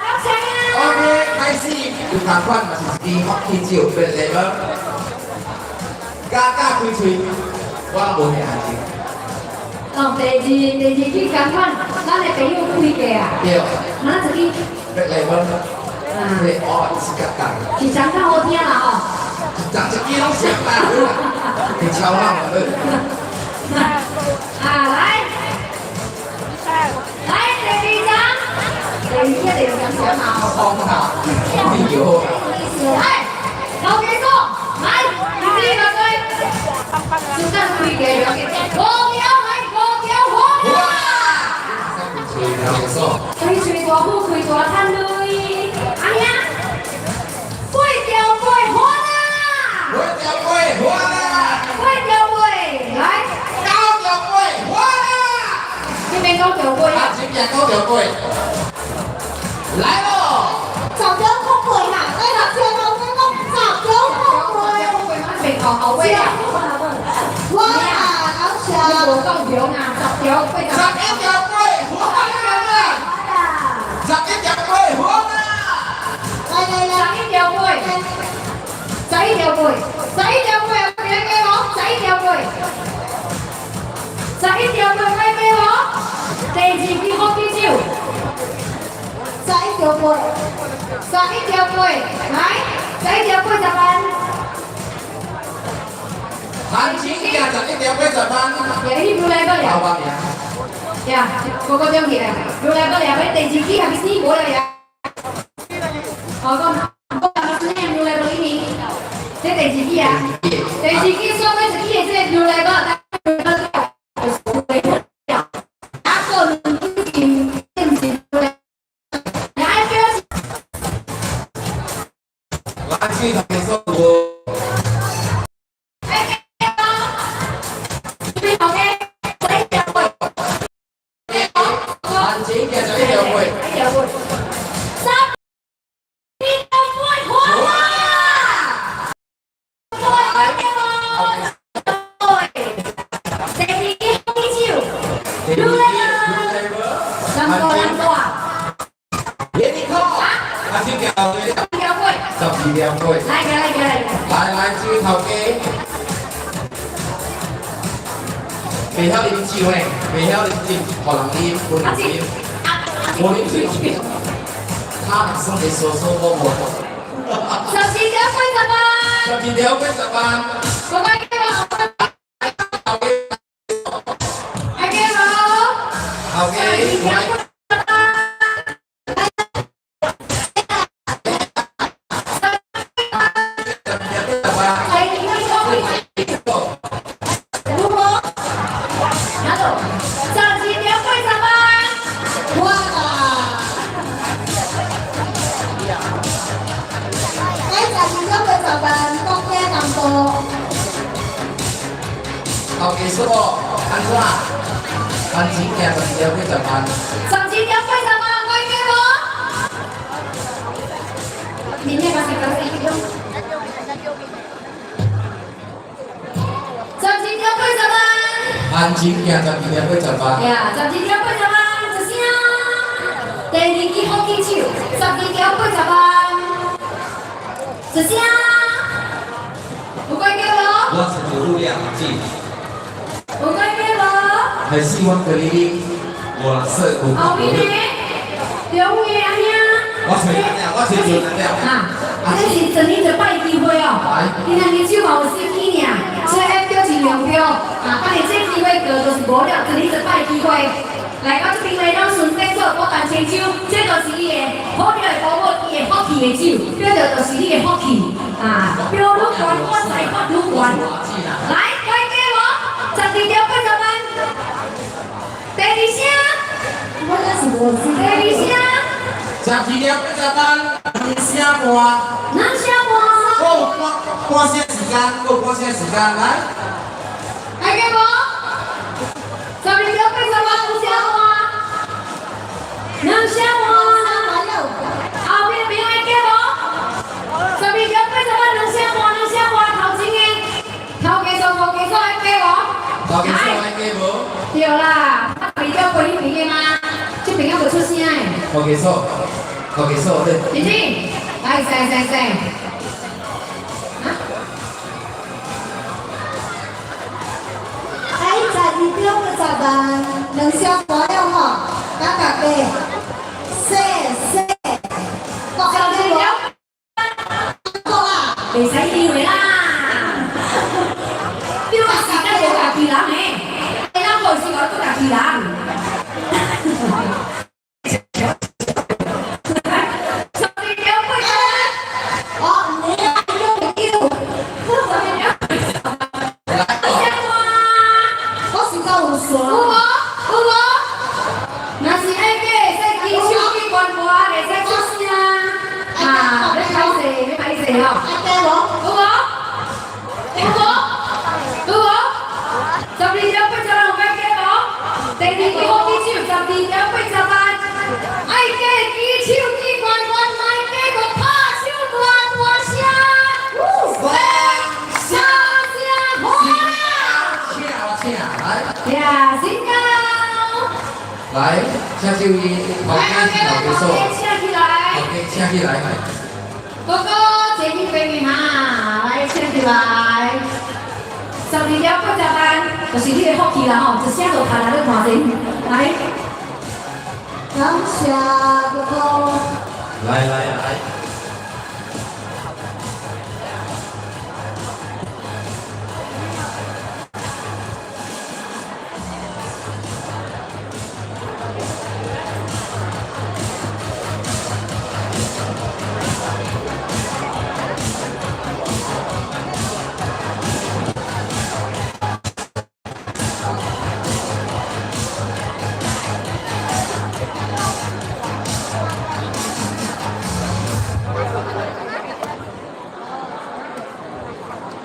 S5: 感謝你啊。
S2: OK，開始有同款嘛是一支福氣酒，別來無？加加開喙，我無遐錢。
S5: 哦，第二支同款，咱的朋友開價啊。
S2: 對。
S5: 哪一支？
S2: 別來無？啊。對，哦，是較重。
S5: 是講較好聽啦吼。
S2: 十一支攏熟啦，你超人了。
S5: 啊，來，來第二張，第二張第二張小馬。
S2: 放下，哎呦。
S5: 來，頭家講，來，二支來對，小等開價了，五條來，五條火。
S2: 哇！
S5: 開喙大富，開大趁鐳，阿兄，8條8火啦！8
S2: 條8火啦！8
S5: 條8，來。
S2: 9條8火啦！
S5: 這邊9條8。
S2: 啊，這邊9條8，來咯！
S1: 10條8啦，來啦，聽頭家講10條8。
S5: 這邊後後尾啊。
S1: 哇，感謝。
S5: 無夠強啊，10條8。
S2: 11條8火啦！11條8火啦！
S1: 來來來，11
S5: 條8，11條8，11條8，有人給我，11條8，11條8，來給我。第二支福氣酒，11
S1: 條8，11
S5: 條8，來，11條80萬。
S2: 行情價11條80萬。
S5: 也去如來不了。呀，個個中起來，如來不了，第二支還是死無了呀。好講，我是念如來不理你，這第二支啊，第二支選買一支的這個如來不，啊，個兩支正是如來，也愛表示。
S2: 來，這頭家說有。行情價11條8。
S5: 11條8，火啦！第二支福氣酒，如來啦，人多人多。
S2: 連你靠，啊，這條
S5: 條八，
S2: 12條八。
S5: 來來來來。
S2: 來來，這位頭家，袂曉啉酒呢，袂曉啉酒，予人啉，無人啉，無啉水，他算是說說我無。
S5: 12條80萬。
S2: 12條80萬。
S5: 我來給我。來給我。
S2: 頭家，頭家說，按怎？番錢行12條80萬。
S5: 12條80萬，愛加無？你那個是講啥？12條80萬。
S2: 番錢行12條80萬。
S5: 呀，12條80萬，一聲。第二支福氣手，12條80萬，一聲。有怪叫無？
S2: 我是劉亮記。
S5: 有怪叫無？
S2: 還是我跟你五六歲有。
S5: 後面呢？中嘅阿兄。
S2: 我揣咱了，我揣就咱了。
S5: 啊，這是一年一擺機會哦。今仔日手嘛有心機爾，所以愛叫一兩票。啊，等下這機會過就是無了，一年一擺機會。來到這邊來，咱順便做牡丹清酒，這就是伊的好料的寶物，伊的福氣的酒，叫做就是你的福氣。啊，標愈懸，我財發愈懸。來，乖加無？12條80萬。第二聲。
S1: 我那是無
S5: 第二聲。
S2: 12條80萬，兩聲半。
S5: 兩聲半。
S2: 我有半半聲時間，我有半聲時間，來。
S5: 來加無？12條80萬，兩聲半。兩聲半。後面朋友愛加無？12條80萬，兩聲半，兩聲半，頭前的，頭家數、無家數愛加無？
S2: 頭家數愛加無？
S5: 對啦，啊，比較過彼邊的嗎？這邊還無出聲的。
S2: 頭家數，頭家數對。
S5: 姐姐，來，來來來。啊？
S1: 哎，12條80萬，兩聲半了吼，感覺的，說說，國
S5: 十二條。
S1: 國啦，
S5: 袂使丟的啦。丟啊，時間無家己人的，咱無是講做家己人。12條80萬。
S1: 哦，你愛用丟。
S5: 12條80萬。
S1: 我是夠有線。
S5: 有無？有無？若是愛加，會使舉手去關播，會使出聲。啊，欲歹勢，欲歹勢吼。
S1: 愛加無？
S5: 有無？有無？有無？12條80萬有愛加無？第二支福氣手，12條80萬，愛加舉手去關關，莫加個拍手大大聲。
S2: 三
S5: 三聲歡。
S2: 請我請來。
S5: 呀，新高。
S2: 來，請注意，頭家頭家數，
S5: 請起來。
S2: 頭家請起來。
S5: 哥哥，坐彼邊的哈，來請起來。12條80萬，就是你的福氣啦吼，一聲就拍來你看者，來。
S1: 感謝哥哥。
S2: 來來來。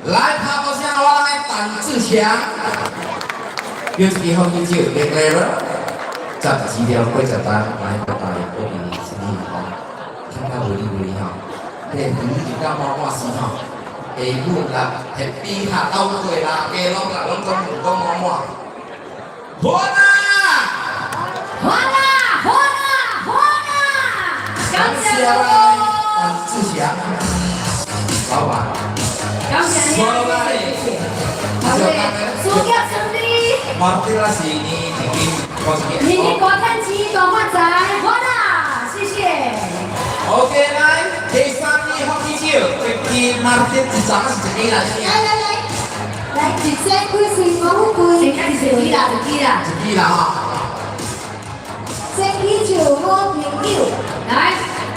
S2: 來，拍鼓聲，我來陳志強，叫一支福氣酒，Black Label，12條80萬，來大家鼓勵身體健康，感覺無哩無哩吼，這魚就到滿滿絲吼，下午啦，下比啦，斗過啦，加攏啦，攏總講滿滿。好啦，
S5: 好啦，好啦，好啦，感謝
S2: 陳志強，老闆。
S5: 感謝你。好嘞，事業順利。
S2: 我對啦，是年一斤，我一斤。
S5: 年年大趁錢，大發財，好啦，謝謝。
S2: OK，來，第三支福氣酒，一支馬丁一張是一支啦？
S1: 來來來，來一千幾歲五富貴。
S5: 一支啦，一支啦。
S2: 一支啦吼。
S1: 千喜酒好朋友。
S5: 來。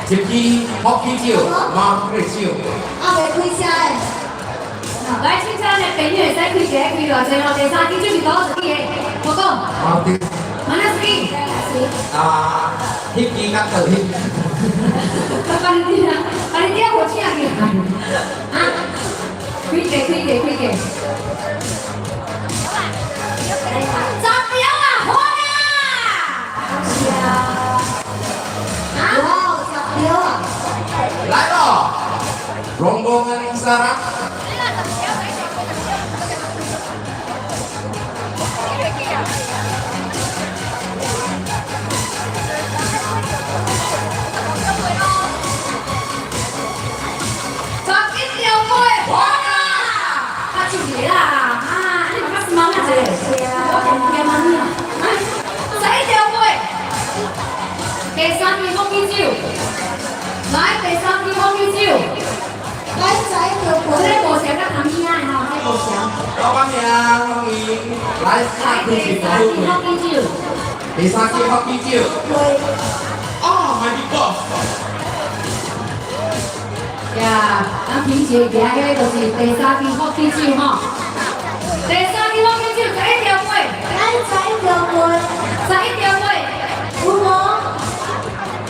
S2: 一支福氣酒，馬丁酒。
S1: 啊，袂開車的。
S5: 來，凊彩的朋友會使開一個，開偌濟吼？第三支就是倒一支的，我講。
S2: 馬丁。
S5: 馬那一支。
S2: 啊，彼支較倒彼。
S5: 把你啲啊，把你啲我請去。啊，開個，開個，開個。
S2: Rombongan Sarah.
S5: 11條八，哇！較少一个啦，啊，你嘛較忙啊一个，我定驚忙你啊，11條八，第三支福氣酒，來，第三支福氣酒，
S1: 來11條八，
S5: 這個無相佮糖仔的吼，這個無相。
S2: 老闆娘歡迎，來，
S5: 來，第三支福氣酒，
S2: 第三支福氣酒。哦，my big boss。
S5: 呀，咱平時行迄個就是第三支福氣酒吼，第三支福氣酒11條八，
S1: 來11條八，11
S5: 條八，
S1: 有無？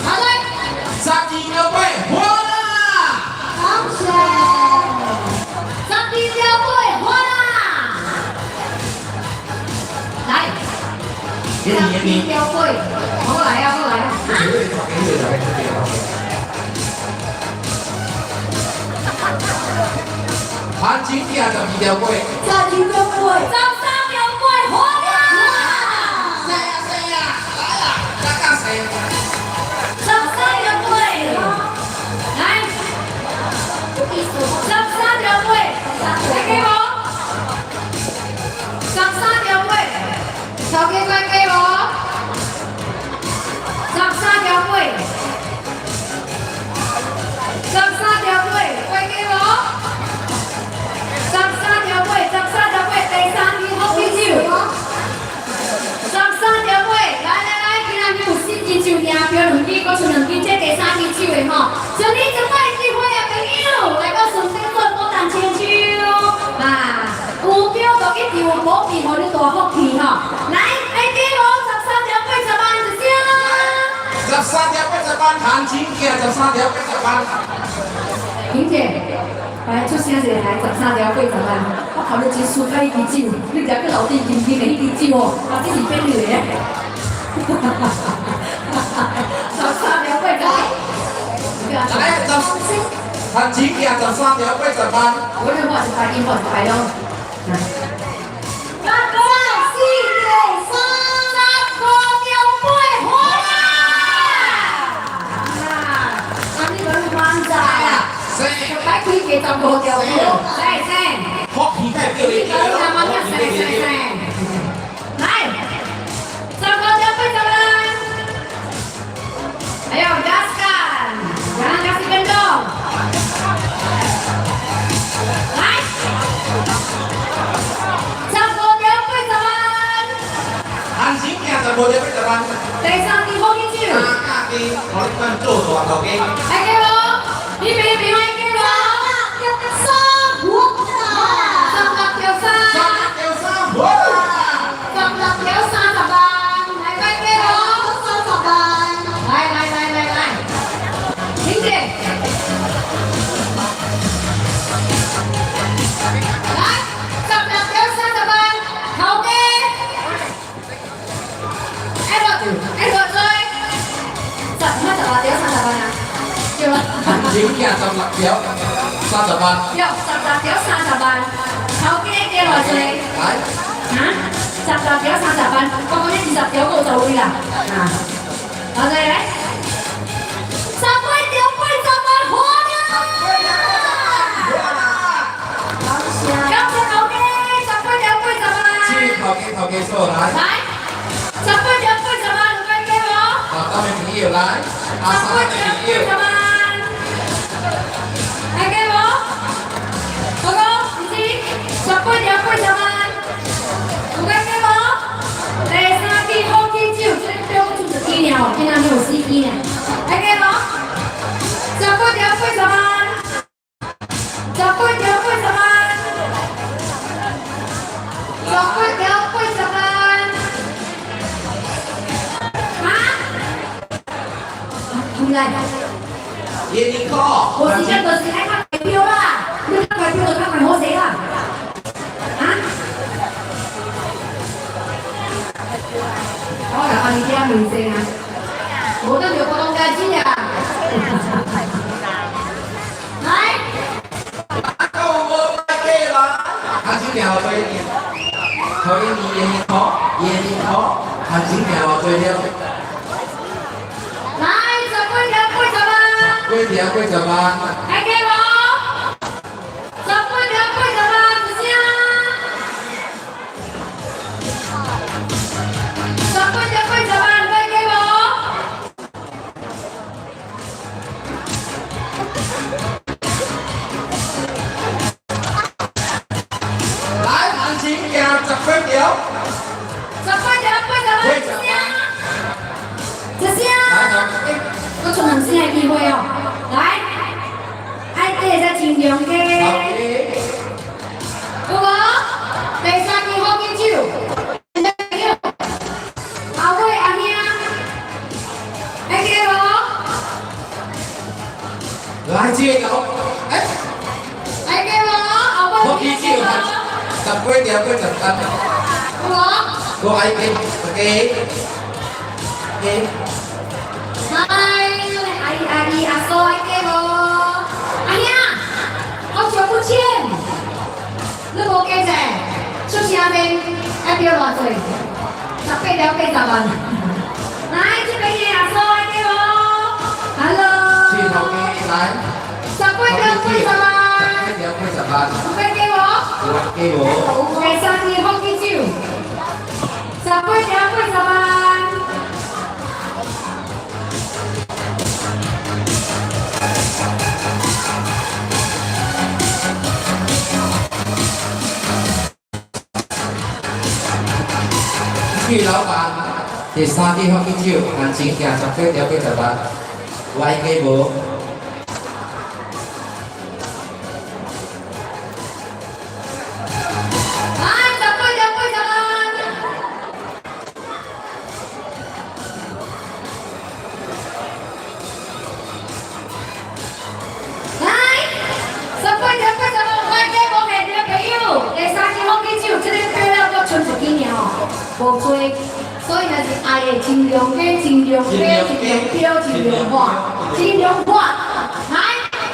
S5: 好來，12
S2: 條八，哇！
S1: 感謝。
S5: 12條八，哇！來，12條八，好來啊，好來啊，
S2: 番薯饼12條八，12
S1: 條八，
S5: 13條八，哇！
S2: 生啊生啊，來啊，加加生。
S5: 13條八，來，13條八，來加無？13條八，頭家快加無？13條八，13條八，快加無？13條八，13條八，第三支福氣酒。13條八，來來來，今仔日有4支酒贏票兩支，閣剩兩支，這第三支酒的吼，像你這擺機會啊，朋友，來到順德做牡丹千秋，啊，有票就一定有保庇，予你大福氣吼。來，來加無13條80萬一聲。
S2: 13條80萬，番薯餅13條80萬。
S5: 萍姐，來出聲一下，來13條80萬，我考慮真輸甲彼支酒，你知去樓頂金金的彼支酒吼，啊，這是變你的。13條80萬。
S2: 來，十，番薯餅13條80萬。
S5: 我這我是排音，我是排咯。八個
S1: 4條三，
S5: 15條八，啊！啊，你講你萬在啊？擺開加15條八，來來。
S2: 福氣太叫你。
S5: 你講你阿媽聽，生生生。來，15條80萬。Ayo, gaskan. Jangan kasih kendor. 來，15條80萬。
S2: 番薯餅15條80萬。
S5: 第三支福氣酒。
S2: 加價機，予你管做大頭家。
S5: 來加無？你朋友來加無？
S1: 三，我
S5: 16條三。
S2: 16條三，哇！
S5: 16條30萬，來快加無？
S1: 30萬。
S5: 來來來來來，萍姐，來16條30萬，頭家，愛偌濟？愛偌濟？十乜16條30萬啊？對啦。
S2: 番薯餅16條30萬。
S5: 對，16條30萬，頭家加偌濟？
S2: 來。
S5: 啊？16條30萬，我講你20條夠十位啦。啊，偌濟來？18條80萬，好啦！
S1: 感謝。
S5: 感謝頭家，18條80萬。
S2: 這頭家頭家數來。
S5: 來，18條80萬，有快加無？
S2: 好，大的朋友來，阿
S5: 十
S2: 三
S5: 八條
S2: 的朋友。
S5: 八十萬，來加無？哥哥，唔是，18條80萬，有快加無？第三支福氣酒，這個表出一支爾哦，今仔日有四支呢，來加無？18條80萬，18條80萬，18條80萬，啊？唔來。
S2: 耶尼可。
S5: 無時間就是愛較快票啦，你較快票就較快好勢啦。啊？我來幫你聽明星啊，無得就普通家子啊。來，
S2: 头家二箍，二箍，行情行偌济了？
S5: 來，十幾條八十萬。
S2: 幾條八十萬？
S5: 愛加無？十八條八十萬，一聲。十八條八十萬，愛加無？
S2: 來，行情行十幾條。
S5: 十八條八十萬，一聲。一聲。閣剩兩聲的機會哦，來，愛加才盡量加。有無？第三支好酒，阿偉阿兄，愛加無？
S2: 來這個，哎，
S5: 愛加無？阿偉
S2: 好酒十幾條八十萬。
S5: 有無？
S2: 我愛加，加，加。
S5: 來，阿姨阿姨阿嫂愛加無？阿兄，好久不見，你無加者，出聲面愛標偌濟？十八條八十萬。來，這邊的阿嫂愛加無？Hello。
S2: 這頭家來。
S5: 十八條八十萬。
S2: 十八條八十萬。
S5: 有加無？
S2: 有加無？
S5: 第三支福氣酒，十八條八十萬。
S2: 許老闆，第三支福氣酒，行情行十八條八十萬，有愛加無？
S5: 來，十八條八十萬。來，十八條八十萬，愛加無？現場朋友，第三支福氣酒，這個配料閣剩一支爾吼，無濟，所以若是愛的盡量加，盡量加，盡量標，盡量看，盡量看。來，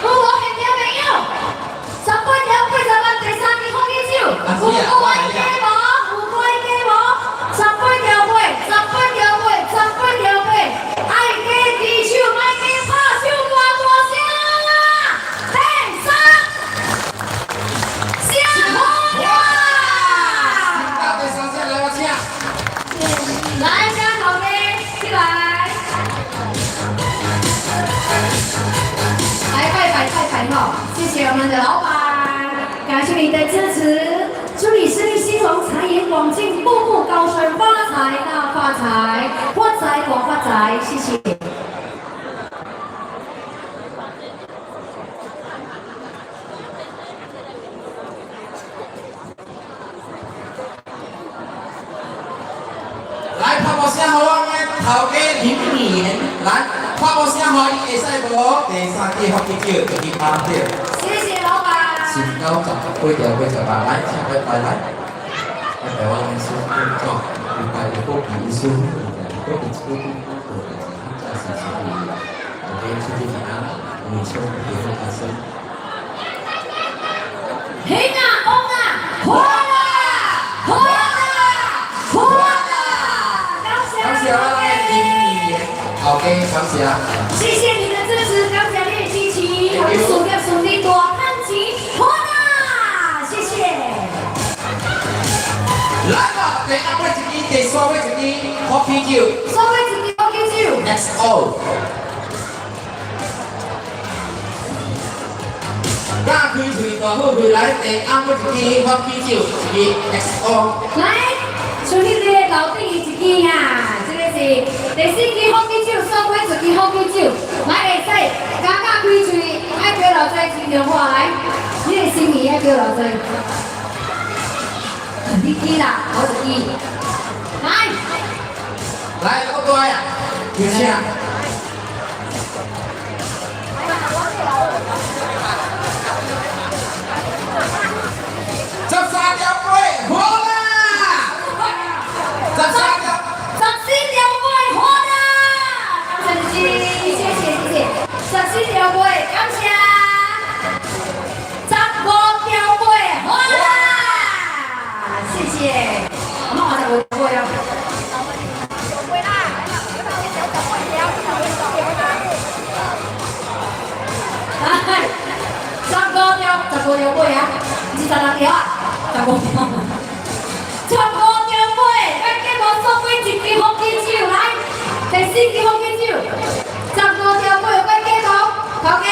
S5: 有無現場朋友？十八條八十萬，第三支福氣酒，有愛加無？有愛加無？十八條八，十八條八，十八條八，愛加舉手，莫加拍手，大大聲！第三，聲好啦！
S2: 第三聲來我請。
S5: 來，請頭家起來，來拜拜拜拜吼！謝謝我們的老闆，感謝你的支持，祝你生意興隆，財源廣進，步步高升，發財大發財，發財大發財，謝謝。
S2: 來，拍鼓聲予我的頭家林年，來，拍鼓聲予伊會使無？第三支福氣酒，一支八條。
S5: 謝謝老闆。
S2: 新九十八條八十八，來，請拜拜來。拜拜，我的師傅，禮拜一個比一輸，一個比一個比，這是我今出去平安，你出平安發生。
S5: 平啊，旺啊，好啊，好啊，好啊！感謝，
S2: 感謝我的林年，頭家感謝。
S5: 謝謝你的支持，感謝你的支持，予你事業順利，大賺錢，好啦，謝謝。
S2: 來吧，第二尾一支，第三尾一支，好啤酒。
S5: 三尾一支好啤酒。
S2: XO。打開喙大好喙來，第暗尾一支好啤酒，一支 XO。
S5: 來，像你這個樓頂的一支啊，這個是第四支好啤酒，三尾一支好啤酒，來會使加加開喙，愛叫老師盡量話來，你的心意愛叫老師。你記啦，我一支。來，
S2: 來，老大啊，有請。十三條八，好啦！十三條，
S5: 十四條八，好啦！感謝你，謝謝謝謝。十四條八，感謝。十五條八，好啦！謝。咁我就會過啊。來，15條，15條尾啊，毋是16條啊，十五條。十五條尾，咱節目送幾一支風景酒來，第四支風景酒，十五條尾有幾多？頭家，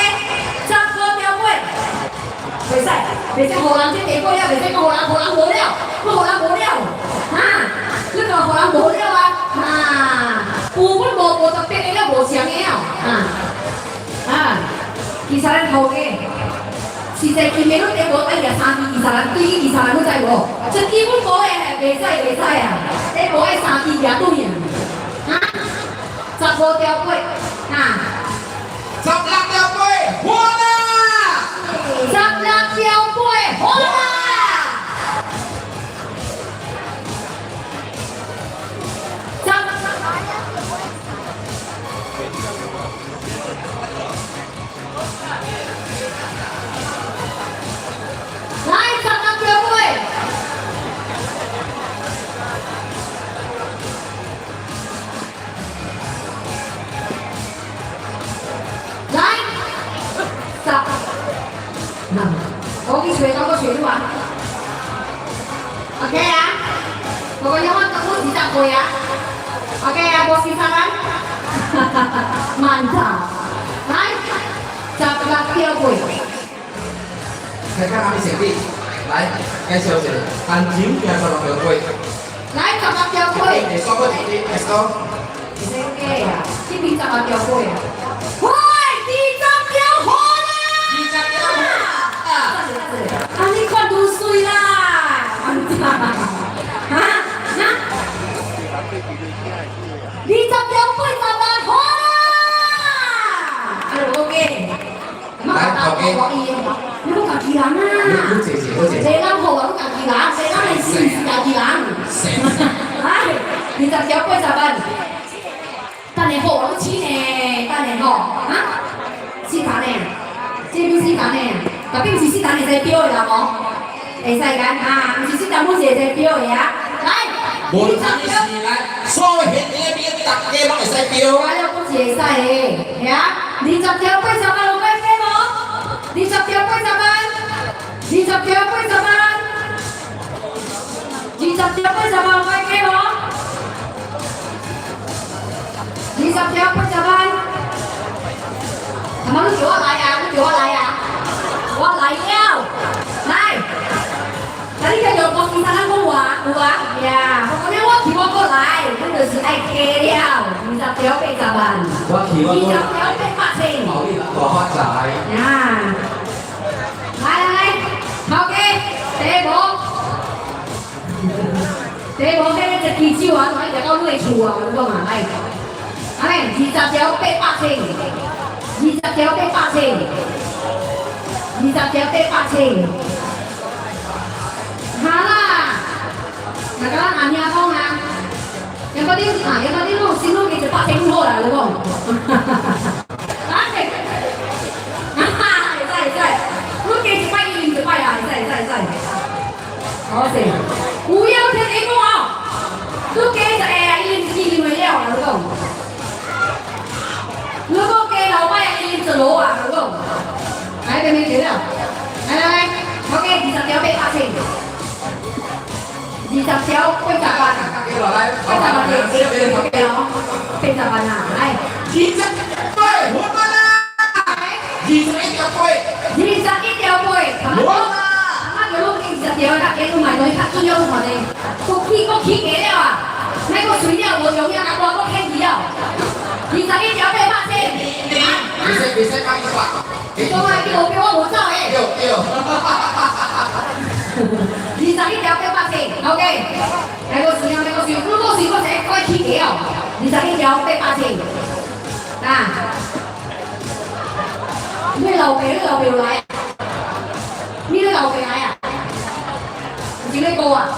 S5: 十五條尾，袂使，袂使，予人這地過了，袂使講予人，予人無了，我予人無了，哈，你講予人無了啊，哈，有阮無無特別的了，無像的了，啊，啊，其實咱頭家。實在今日你地無愛舉三支20人，對去20人，你知無？一支阮無的，袂使袂使啊！地無愛三支舉對啊！哈，15條八，哈，
S2: 16條八，好啦！
S5: 16條八，好啦！十。來，16條八。來，十，嗱，我去揣，我去揣你話，OK 啊？我講我我是十歲啊，OK 啊，無事啥人，慢走，來，16條八。
S2: 看看阿咪成績，來介紹一下，現場行16條八。
S5: 來，16條八。
S2: 會刷過一支，let's go。
S5: 會使假啊？這邊16條八啊？喂，20條好啦！
S2: 20條啊！
S5: 啊，你看愈水啦，哈哈，20條80萬好啦！啊，無講假，
S2: 來，頭家，
S5: 你講家己人啊？
S2: 你謝謝，我謝謝。
S5: 這人好啊，你家己人，這人的是是家己人。來，20條80萬，等下好啊，你試呢？等下好，啊？四單呢？這邊四單呢？特別毋是四單會使標的啦，無？會使間啊，毋是四單本是會使標的啊。來，
S2: 無論啥物事來，所有現場的朋友，大家攏會使標。
S5: 我了講是會使的，嚇？20條80萬有買加無？20條80萬，20條80萬，20條80萬有買加無？20條80萬，他媽你叫我來啊！你叫我來啊！我來了，來。那你繼續講其他人講話有啊？呀，我講我去我過來，你就是愛加了20條80萬，
S2: 我去我
S5: 20條800千。
S2: 好，你大發財。
S5: 呀，來來來，頭家，第一步，第一步，迄個一支酒啊，來入到你的厝啊，我講啊，來，安尼20條800千，20條800千，20條800千。好啦，若甲咱阿兄講啊，抑閣你啊，抑閣你攏先攏加100千好啦，你講。來，哈哈，會使會使，你加一擺，伊啉一擺啊，會使會使會使。好勢，有影聽你講哦，你加一下啊，伊啉一支啉袂了啊，你講。如果加老擺啊，伊啉一籮啊，你講。來，邊邊對了，來來來，我加20條800千。20條80萬，80萬對對對哦，80萬啊，來，
S2: 20八，好啦，21條八，21
S5: 條八，
S2: 好啦，
S5: 啊，叫你加20條，較加你買落去較緊要，你看呢，閣起閣起價了啊，莫閣隨了無用了，甲我閣起去了，21條800千，
S2: 袂使袂使講伊煞，
S5: 你講啊，叫我叫我無走的。
S2: 對對。
S5: 21條800千，OK。來個水啊，來個水，如果水，我才快起價哦。21條800千，啊。你老爸，你老爸有來啊？你咧老爸來啊？有是咧哥啊？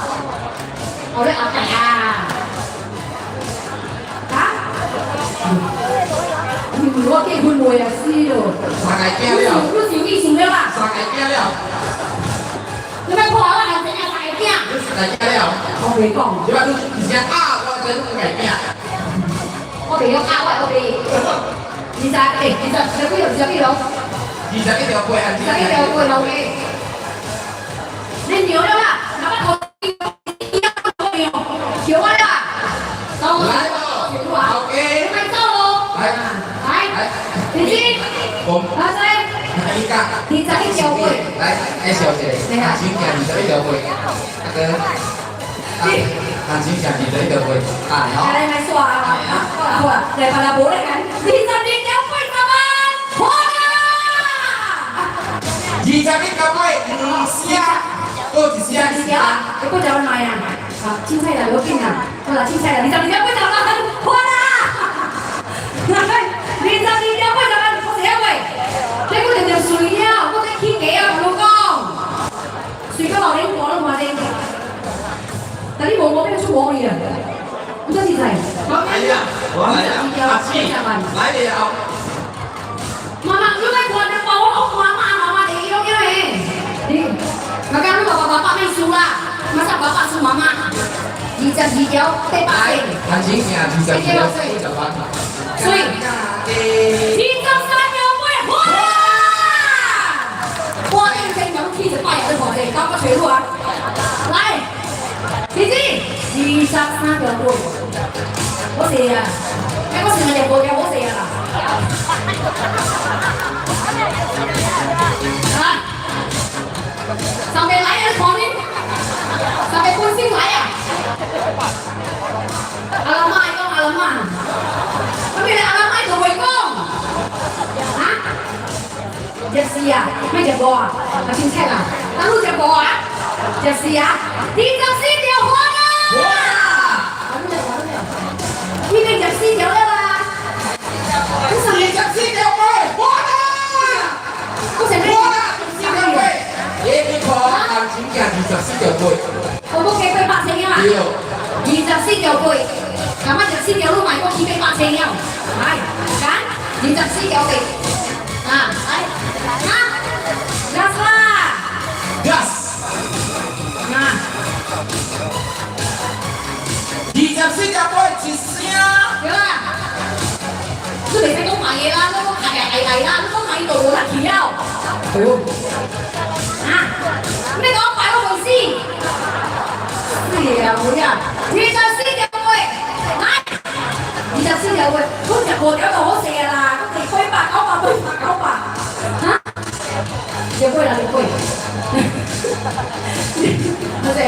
S5: 哦，你阿伯啊？啊？你以為我結婚未啊？死咯！
S2: 三個囝了。
S5: 你是有意思了啦？
S2: 三個囝了。
S5: 你莫看我行前啊，大個囝。
S2: 你是大囝了。
S5: 我袂講。
S2: 你話你而且啊，我真家囝。
S5: 我袂曉啊，我會二十，欸，二十，二十幾條？二十幾條？
S2: 21條八，
S5: 二十一條八，老家。你娘了啦，若捌頭娘，笑我了啊！走，
S2: 來咯，老家。
S5: 快走咯！
S2: 來，
S5: 來，弟弟，
S2: 我，
S5: 阿仔，
S2: 你講。
S5: 21條八。
S2: 來，來小姐，行情行21條八，阿哥，行情行21條八，啊，好。
S5: 來來來，刷啊！好啦好啦，來別啦，無咧講，22條80萬，花啦！
S2: 21條八，兩聲，閣一聲。
S5: 二條，你過來買啊！啊，凊彩啦，無要緊啦，好啦，凊彩啦，22條80萬，花啦！22條80萬，我寫未？這個就就水了，我這起價啊，同我講，水到老年我攏看見。但你無我變出無去啊？有啥凊彩？
S2: 來呀，來呀，阿姊，來了。
S5: 媽媽，你來看，你看我，我看媽媽媽的，伊攏叫的。你，我講你爸爸爸爸沒輸啦，馬上爸爸輸媽媽。22條800。
S2: 行情行22條80萬。
S5: 所以，23條八，哇！我認真講，起一擺啊，你看這，搞我揣我啊。來，弟弟，23條八，我寫啊，哎，我現在就無條，我寫啊啦。啊！上面來啊，看你，上面本身來啊。阿拉媽講阿拉媽，咁你阿拉媽就會講，啊？24啊，咩食無啊？啊，凊彩啦，咱你食無啊？24啊，24條花啦！已經24條了啦！
S2: 24條八，花啦！
S5: 我想
S2: 花啦，24條八，一塊行情價24條八。
S5: 我閣加過8000啊！
S2: 對。
S5: 24條八，咁啊24條你買過起碼8000了，來，揀24條八，啊，來，啊，gas 啦
S2: ，gas，
S5: 啊，24
S2: 條八一聲，
S5: 對啦，你袂使講賣的啦，你講愛愛愛啦，你講賣就無力去了，對哦，啊，你講擺我袂死，死啊有影，24條八，來，24條八，我食五條就好勢啊啦，我哋八百九百八百九百，哈？食八啦，食八，多謝。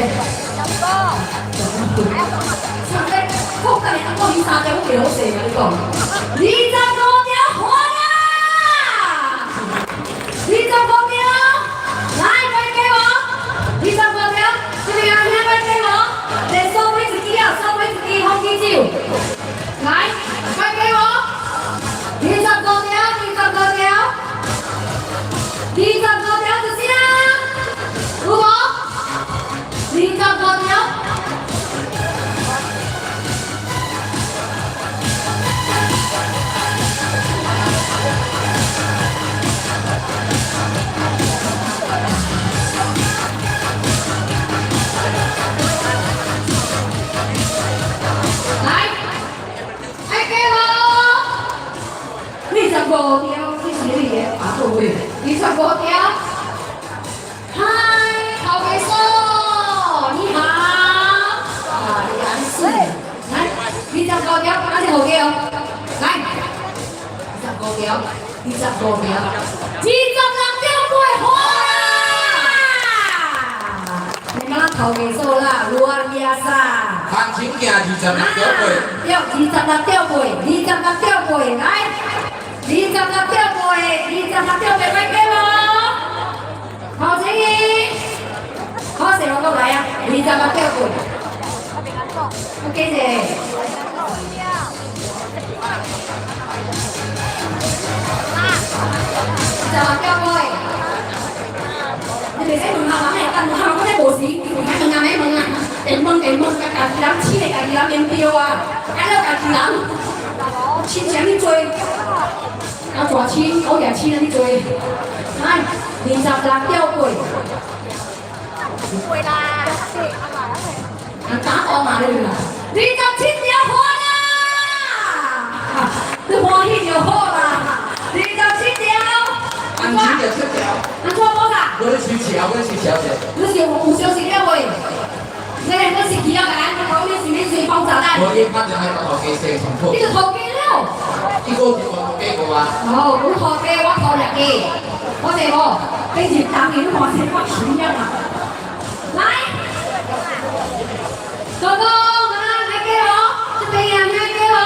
S5: 上帝，我今日我去三條，我袂好勢啊！你講，25條花啦，25條，來，快給我，25條，這邊阿兄快給我，來收尾一支啊，收尾一支紅喜酒，來，快給我，25條，25條，25條就是啦，有無？25條。來，愛給我25條，這是你的阿祖位，25條。嗨，頭家嫂，你好。啊，你安水。來，25條，阿是後家哦。來，25條，25條，26條八花啦。你講頭家嫂啦，luar biasa。
S2: 行情價26條八。
S5: 對，26條八，26條八，來，26條八，26條八，快給我。好，請你。好，勢我過來啊，26條八。我記者。26條八。你袂使問下人的，等下我這無時，唔使問啊，免問啊，電問電問，家己人飼的家己人免對啊，改了家己人，親情你多，狗大親，狗也親你多，來，26條八，人打我嘛你啦，27條好啦，你歡喜就好啦，27條。
S2: 安錢就出條，
S5: 安怎無啦？
S2: 我咧收錢，我咧收錢者。
S5: 你是有消息了未？你我是去了甲咱講，你是你是爆炸彈。
S2: 我已經拍電話甲頭家說重複。
S5: 你就頭家了。
S2: 一個就頭家無啊。
S5: 哦，阮頭家我頭兩個，我這無，你是當年看這我錢了嘛？來，哥哥，媽媽，愛加哦，這邊啊，愛加哦，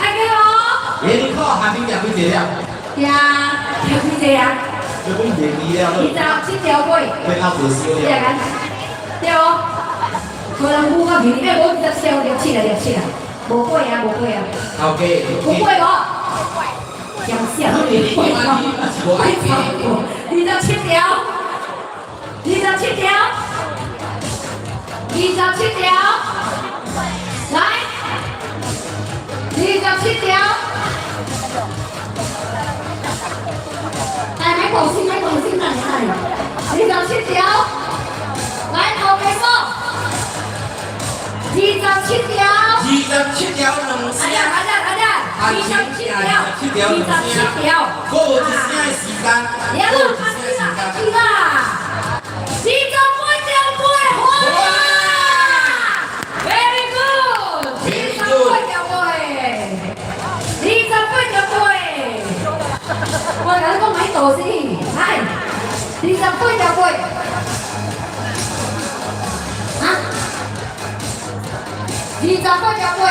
S5: 愛加哦。
S2: 耶，你看下邊行幾隻了？
S5: 行，行幾隻啊？
S2: 你講廿二了。
S5: 27條過。
S2: 變到無燒了。
S5: 對哦，無人有較便宜，欸，無27條，67啦，67啦，無過啊，無過啊。
S2: 頭家。
S5: 有過無？減少。27條，27條，27條，來，27條。哎，買保心，買保心啊！27條。來，頭家說，27條。
S2: 27條兩聲。
S5: 阿阿阿阿，27條，27條。
S2: 閣有一聲的時間。
S5: 了，去啦，28條八，哇！Very good，28條八，28條八。我共你講買多先，來，28條八。啊？28條八。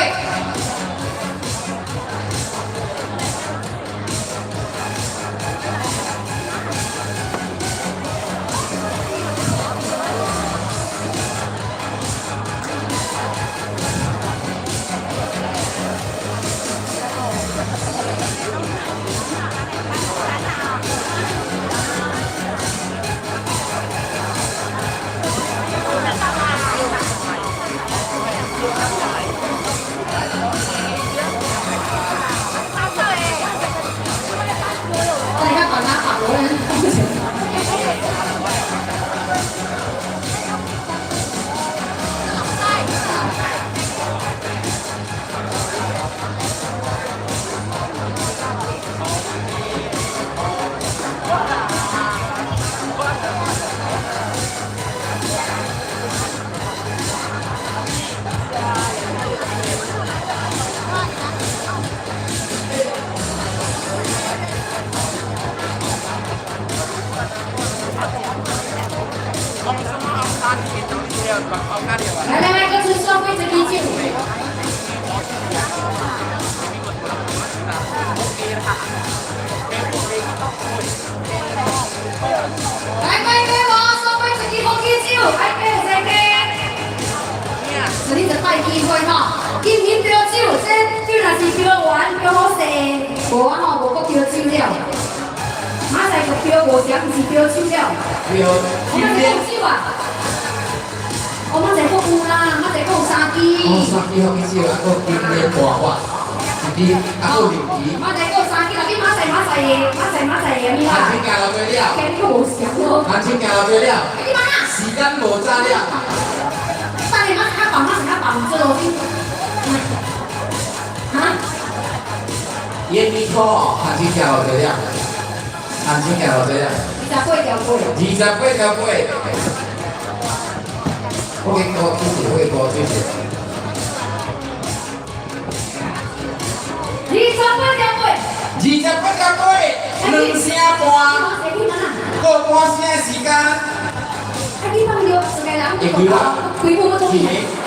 S5: 來來來，各自雙杯子啤酒。來，快給我雙杯子紅啤酒，愛加就加。是你就帶機會吼，飲飲啤酒，這酒若是啤完啤好勢，無啊吼，無閣啤酒了。馬仔就啤五隻，毋是啤酒了。
S2: 啤
S5: 我們是講酒啊。我馬仔閣有啦，馬仔閣有三支。
S2: 哦，三支好幾少，啊，閣經典大發，一支，啊，閣零支。
S5: 馬仔閣有三支，若去馬仔馬仔的，馬仔馬仔的物啦。
S2: 行情行落去了。
S5: 今日閣無上咯。
S2: 行情行落去了。
S5: 你嘛？
S2: 時間無早了。
S5: 等下馬仔較薄，馬仔較薄，唔做路邊。哈？
S2: 煙米箍，行情行落去了。行情行落去了。
S5: 28條八。
S2: 28條八。我給高支持，我給高支持。
S5: 28條八。
S2: 28條八，兩聲半。過半聲的時間。
S5: 啊，你放尿，一個人。
S2: 會開啦。
S5: 規母要做咩？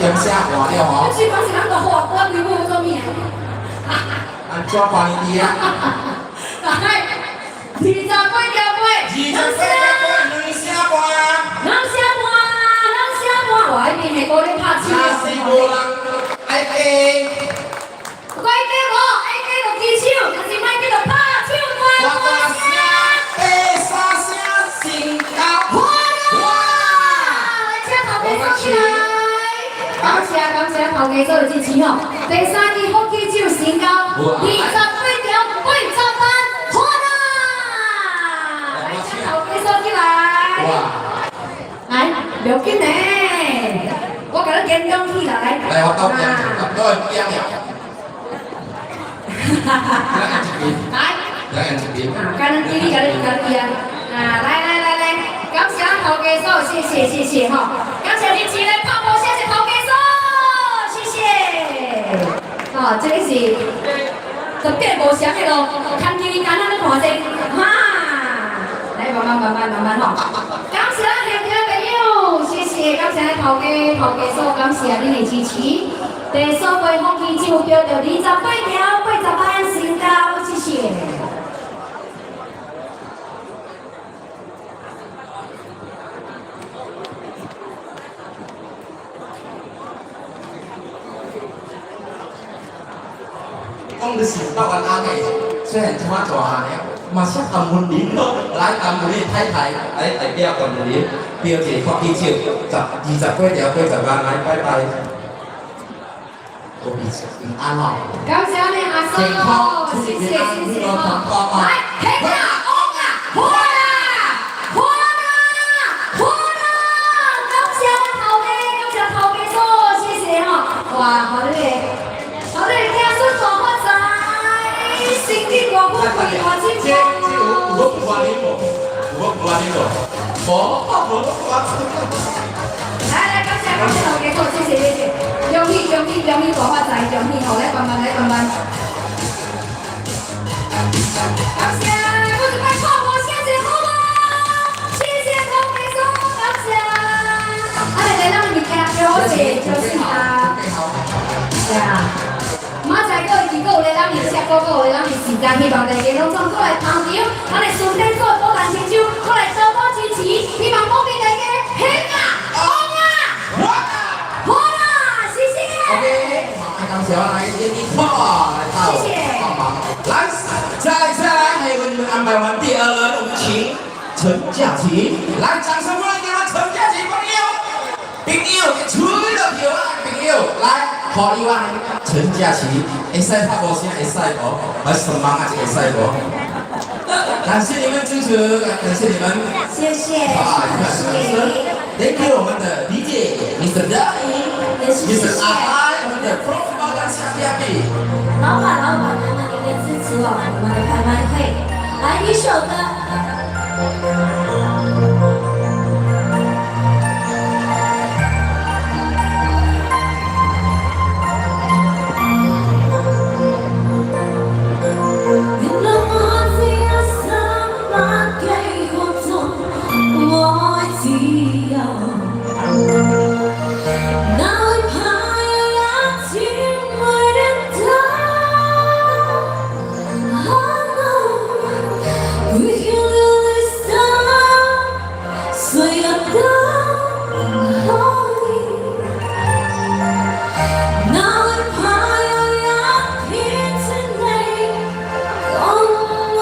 S2: 點聲半了吼。
S5: 我只講是人大好，我規母要做咩？
S2: 安怎看你啊？
S5: 來，28條八。
S2: 28條八，兩聲半。
S5: 兩聲半，兩聲半，我迄邊的歌咧拍手。
S2: 若是無人愛加。
S5: 愛加無？愛加就舉手，若是莫加就拍手大
S2: 大聲，八三聲成交。
S5: 哇！來，請頭家坐起來。感謝感謝頭家做的支持吼。第三支福氣酒成交，28條80萬，好啦！來，請頭家坐起來。
S2: 哇！
S5: 要緊呢，我共你形容起來。
S2: 來，我倒邊，倒邊了。
S5: 來，
S2: 來這邊。
S5: 啊，感恩經理，感恩感恩啊！啊，來來來來，感謝頭家嫂，謝謝謝謝吼，感謝林奇來拍鼓，謝謝頭家嫂，謝謝。吼，這個是特別無祥的咯，牽經理簡單咧看者，哈，來慢慢慢慢慢慢吼，感謝現場朋友，謝謝，感謝頭家頭家嫂，感謝恁的支持。第所謂風氣就叫做28條80萬成交，謝謝。
S2: 講你是北灣阿妹，雖然這麼大漢了，嘛是陳文林咯，來陳文林太太來代表陳文林，標一個國旗手，28條80萬，來拜拜。平安哦！
S5: 感謝你阿嫂，謝謝謝謝吼。來，停啊，往啊，歡啊，歡啊，歡啊！感謝頭家，感謝頭家嫂，謝謝吼。哇，好你個，好你個子孫大發財，身體大富貴大進步。
S2: 這有有我歡你無？有我歡你無？無，無我。
S5: 來來，感謝感謝頭家嫂，謝謝謝謝。恭喜恭喜恭喜大發財，恭喜吼！來慢慢來慢慢。感謝，我一擺看無聲一個好無？謝謝頭家嫂，感謝。啊，來來，咱的物件叫好勢，就是啊。對啊。馬仔閣有二個有咧，咱是吃果果有咧，咱是時間，希望大家攏總過來捧場，咱的順天做寶蘭親手，過來多多支持，希望保庇大家興啊，旺啊，好啦，謝謝。
S2: OK，好，感謝我來給你看來到幫忙。來，再來再來，還有我們安排完第二輪，我們請陳嘉琪來，掌聲歡迎給我陳嘉琪朋友，朋友，你吹了票啊，朋友，來，予你我陳嘉琪，會使拍無聲，會使無？來上網啊，這會使無？感謝你們支持，感謝你們。
S1: 謝謝，
S2: 好，
S1: 謝謝。
S2: Thank you，我們的 DJ Mr. Dai，Mr. 阿愛，我們的 Prof 包干下邊。
S4: 老闆，老闆娘們，您的支持我們的拍賣會，來一首歌。原諒我這一生不羈放縱愛自由，哪會怕有一天會跌倒？Oh no，背棄了理想，誰人都可以。哪會怕有一天請你講我？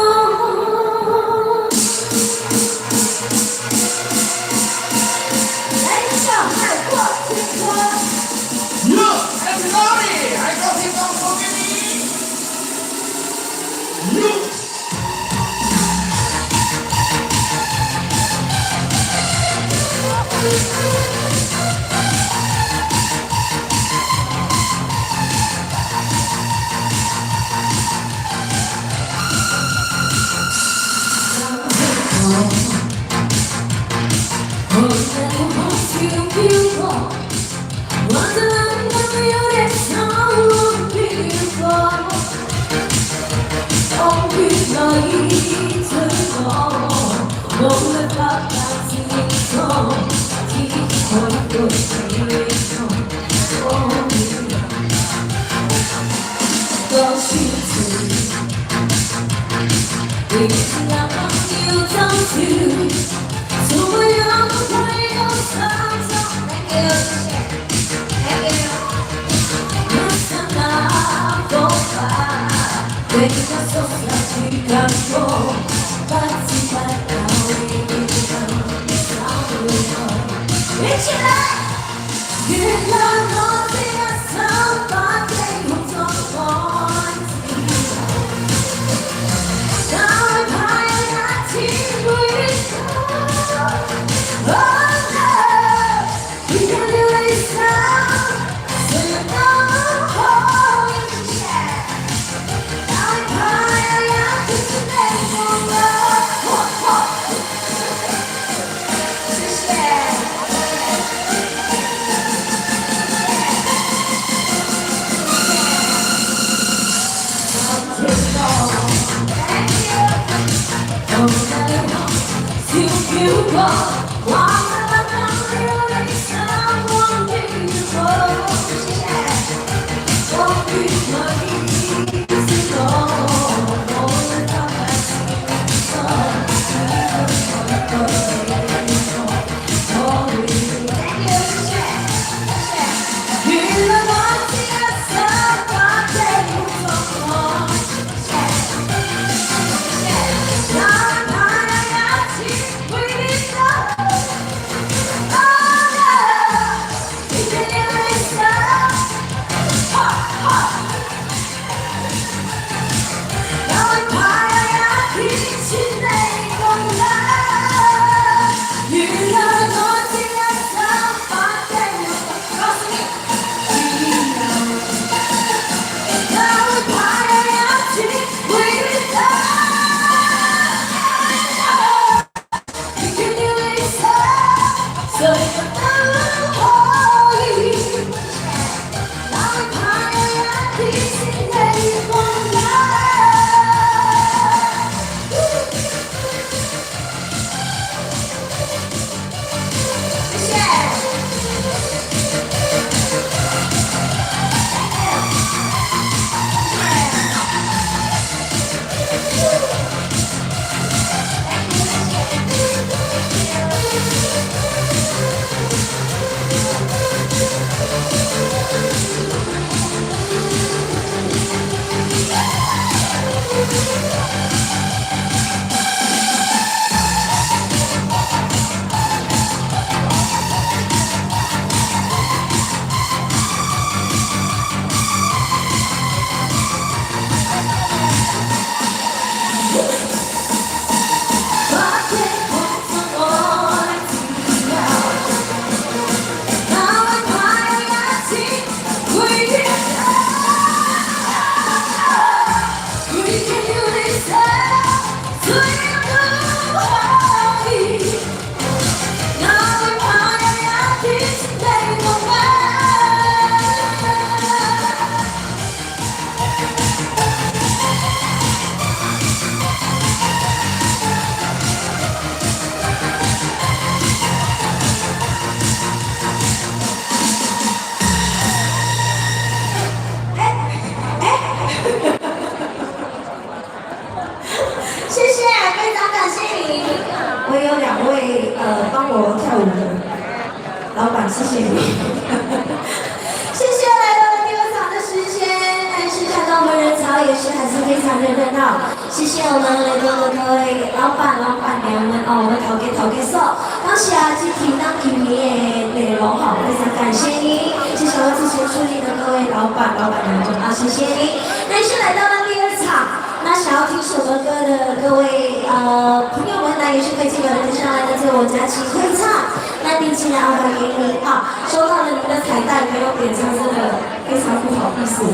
S1: 來一首《海闊天空》。
S2: 喲，everybody，海闊天空送給你。喲。
S4: Thank you，謝謝。Thank you.
S5: 過，忘了當日淚灑我的過，終於可以自由，我們放開心手，終於，
S1: Thank you，謝謝，謝謝。
S5: 原來我只一生把這不錯。
S1: 謝謝。
S5: 哪怕一次會跌倒，啊你的淚灑，哈哈，哪怕一天千里共來，原來我這一生把這不錯，告訴你，自由。哪會怕有一天會跌倒？你的淚灑，誰都可以。哪會怕有一天千里共來？
S1: 謝謝。
S5: 把天空送我來自由，哪會怕有一天會跌倒？你的淚灑，誰都可以。哪會怕有一天千里共來？
S1: 謝謝，非常感謝你。我有兩位幫我跳舞的老闆，謝謝你。謝謝來到了第二場的時間，但是看到我們人潮也是還是非常的熱鬧。謝謝我們來到的各位老闆、老闆娘們哦，我們頭家頭家嫂，當時啊，這提當音樂的內容哈，非常感謝你。謝謝我之前出力的各位老闆、老闆娘們啊，謝謝你。那是來到了第二場。那想要聽什麼歌的各位朋友們呢，也是可以盡管的跟上來的，這個我佳琪會唱，那定期的安排給你啊。收到了你們的彩帶，沒有點唱，真的非常不好意思。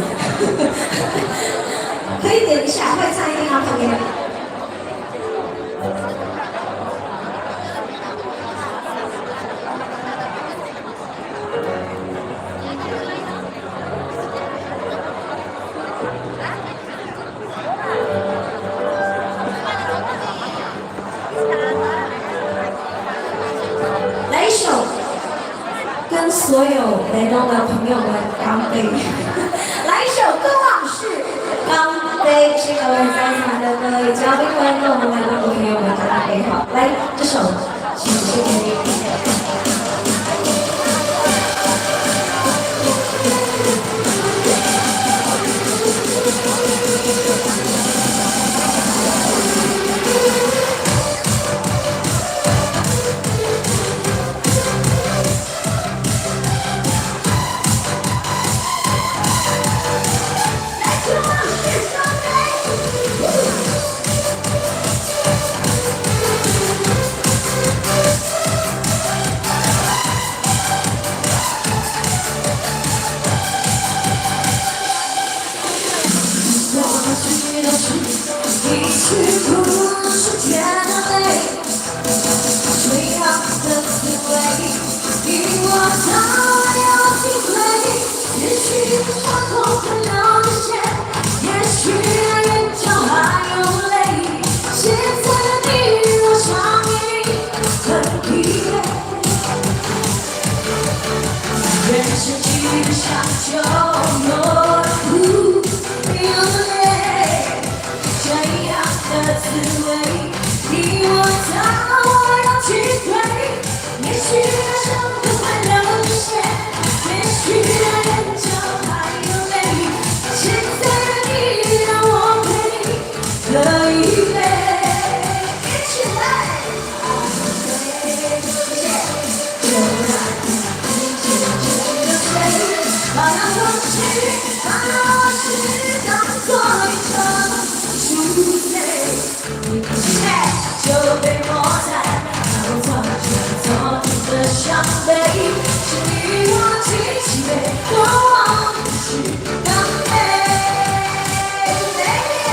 S1: 可以點一下，會唱一定安排給你。來一首，跟所有雷東的朋友們乾杯！來一首《歌往事》，乾杯！請各位在場的各位嘉賓們跟我們雷東的朋友們乾杯！好，來這首，請獻給你。來，歌往事，乾杯！過去的事，一去不是覺得累，最好的滋味，你我早有體會。也許傷口還流着血，也許眼角還有淚。現在的你我想念你，很
S5: 上就有的苦有泪，這樣的滋味，你我他我要體會。也許那傷口還流着血，也許那眼角還有淚，現在的你讓我陪你喝一杯，一起來。謝謝，就讓一起流水，把那往事，把那往事當作一場宿醉，一切就被抹在那藏着昨天的傷悲，請與我舉起杯，過往事乾杯。Thank you。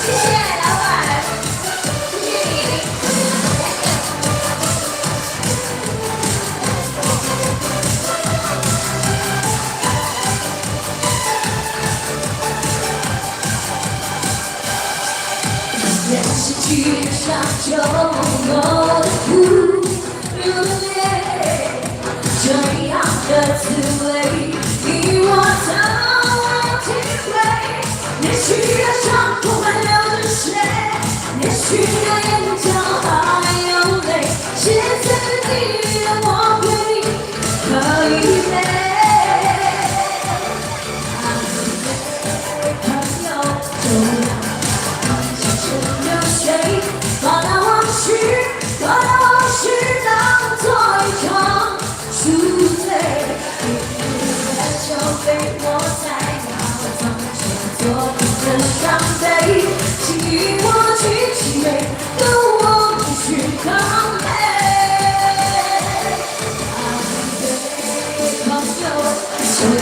S5: 謝謝老闆，謝謝你。人是局上就有的苦有淚，這樣的滋味，你我都體會。也許那傷口還流着血，也許那眼角還有淚，現在的你讓我陪你喝一杯。朋友，就讓一起流水，把那往事，把那往事當作一場宿醉，一杯酒被抹在那藏着昨天的傷悲，請與我舉起杯，跟往事乾杯。朋友，就讓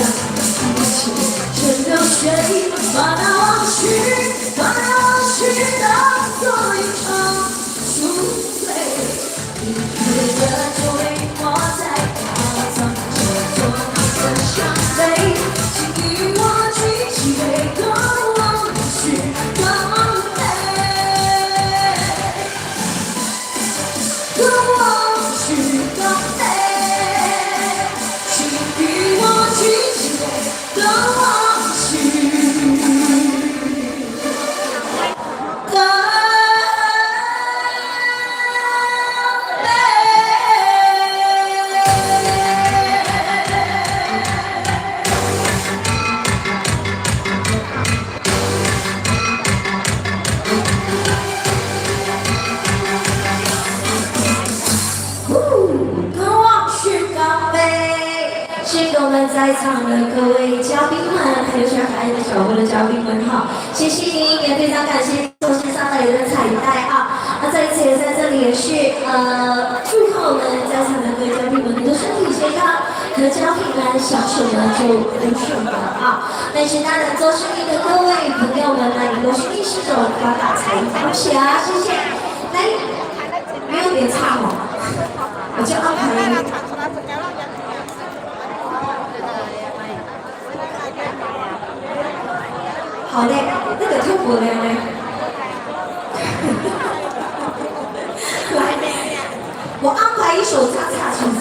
S5: 一起成流水，把那往事，把那往事當作一場宿醉，一杯的酒被抹在那藏着昨天的傷悲，請與我舉起杯，跟往事乾杯，跟往事乾杯，請與我舉起杯，跟往事乾杯。跟往事乾杯！獻給我們在場的各位嘉賓們，還有小可愛的小波的嘉賓們，好，謝謝您，也非常感謝從線上來的彩帶啊！那再一次也在這裡也是祝賀我們在場的各位嘉賓們，你的身體健康，闔家平安，想什麼就有什麼啊！但是當然做生意的各位朋友們呢，也都是一時走發大財，恭喜啊！謝謝。來，沒有點差哦，我就安排。好嘞，那個跳舞的呢？來，我安排一首叉叉曲子，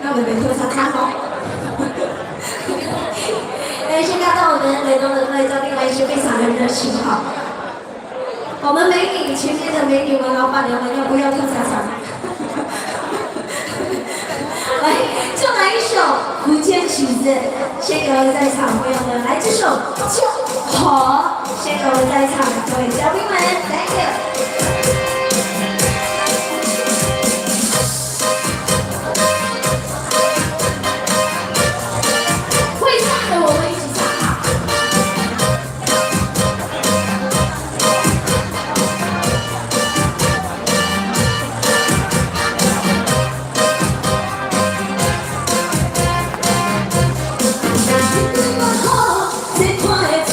S5: 那我們跳叉叉好。哎，先看到我們雷東的各位嘉賓們是非常的熱情哈。我們美女前面的美女們、老闆娘們，要不要跳叉叉？來，就來一首福建曲子，獻給我們在場朋友們。來，這首叫《好》，獻給我們在場的各位嘉賓們，Thank you。會唱的我們一起唱啊！你對我好，這看會出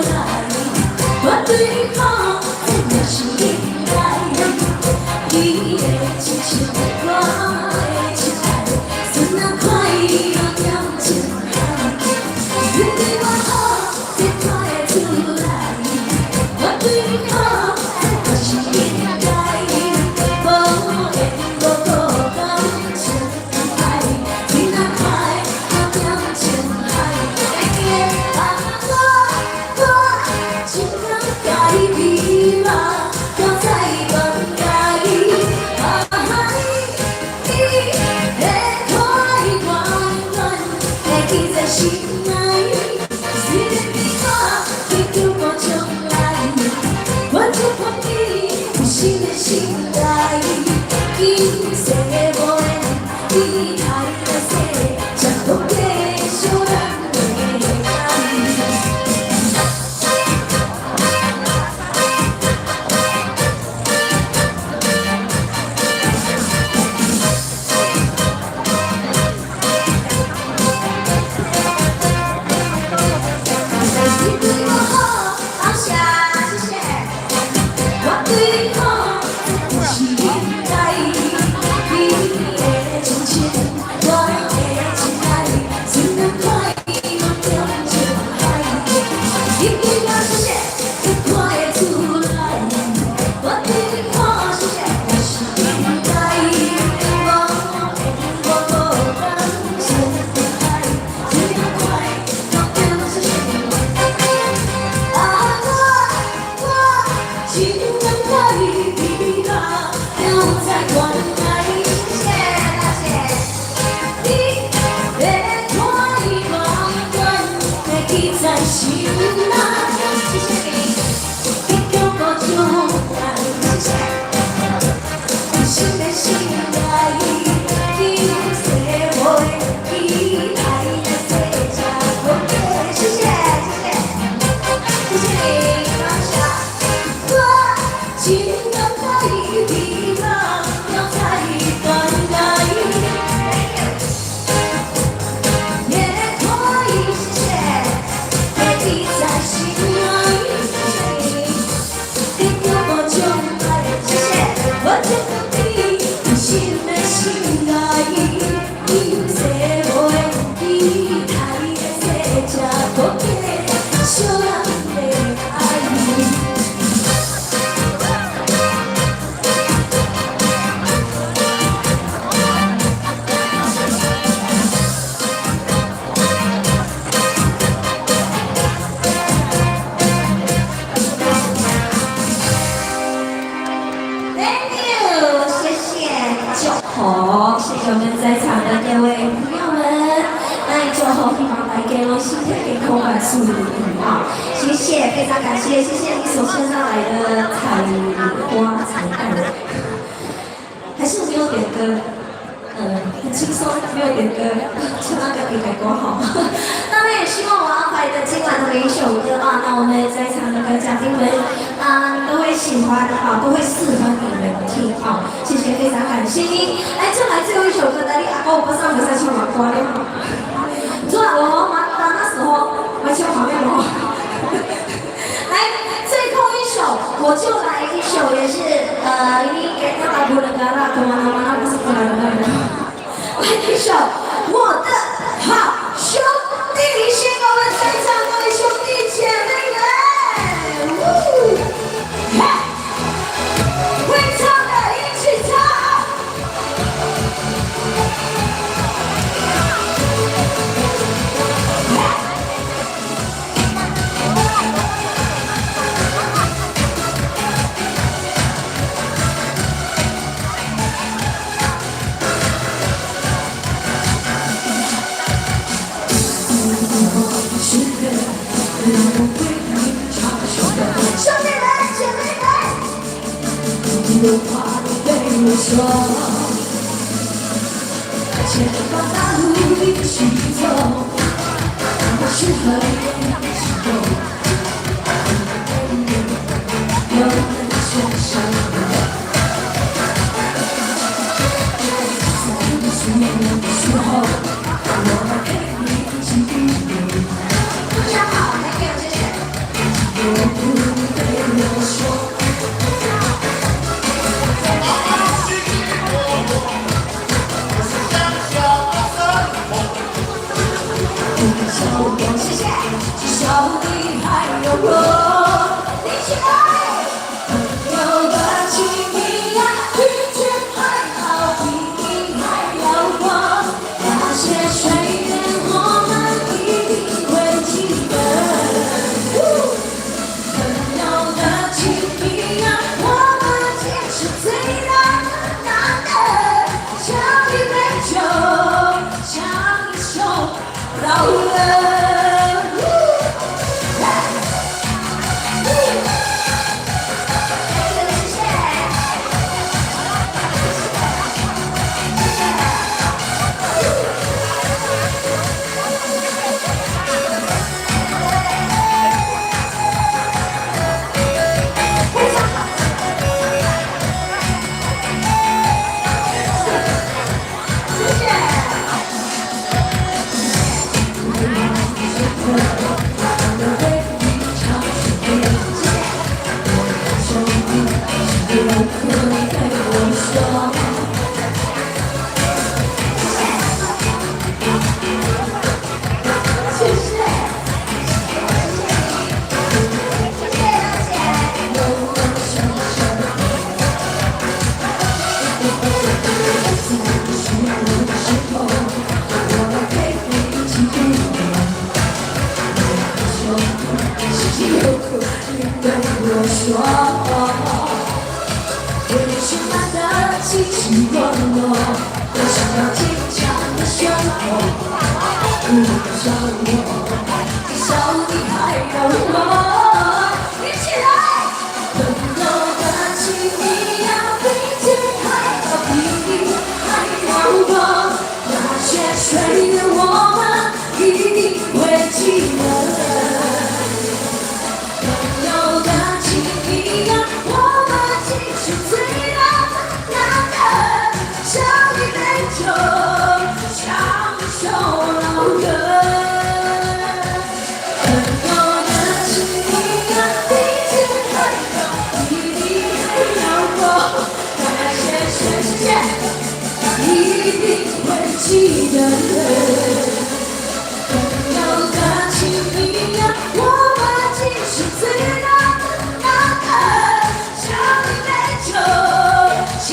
S5: 來；我對你好，這也是應該。你的真情，我的真愛，怎啊看伊都念情愛。你對我好，這看會出來；訴你啊！謝謝，非常感謝，謝謝你所獻上來的彩花彩蛋。還是沒有點歌，很輕鬆，沒有點歌，唱那個比改歌好。當然也希望我安排的今晚的每一首歌啊，那我們在場的嘉賓們啊都會喜歡啊，都會適合你們聽啊。謝謝，非常感謝您。來，就來最後一首歌，但你阿哥我不上不再唱嘛歌了。昨晚我嘛到那時候我唱旁邊咯。來，最後一首，我就來一首，也是ini kayaknya lagu negara kemana-mana pasti pernah dengar. 來一首《我的好兄弟》，獻給我們在場各位兄弟姐妹們。嘿，會唱的一起唱。兄弟們，姐妹們，有話你對我說，前方大路一起走，我是和你一起走，有人牽手，在你需要的時候，我陪你一起。大家好，Thank you，謝謝。有苦你對我說。謝謝，至少你還有我。一起來，朋友的情誼呀，比天還高，比地還遼闊。那些歲月，我們一定會記得。朋友的情誼呀，我們堅持最難難得。像一杯酒，像一首老歌。記得。朋友的情誼呀，我們只是最難難得，像一杯酒，像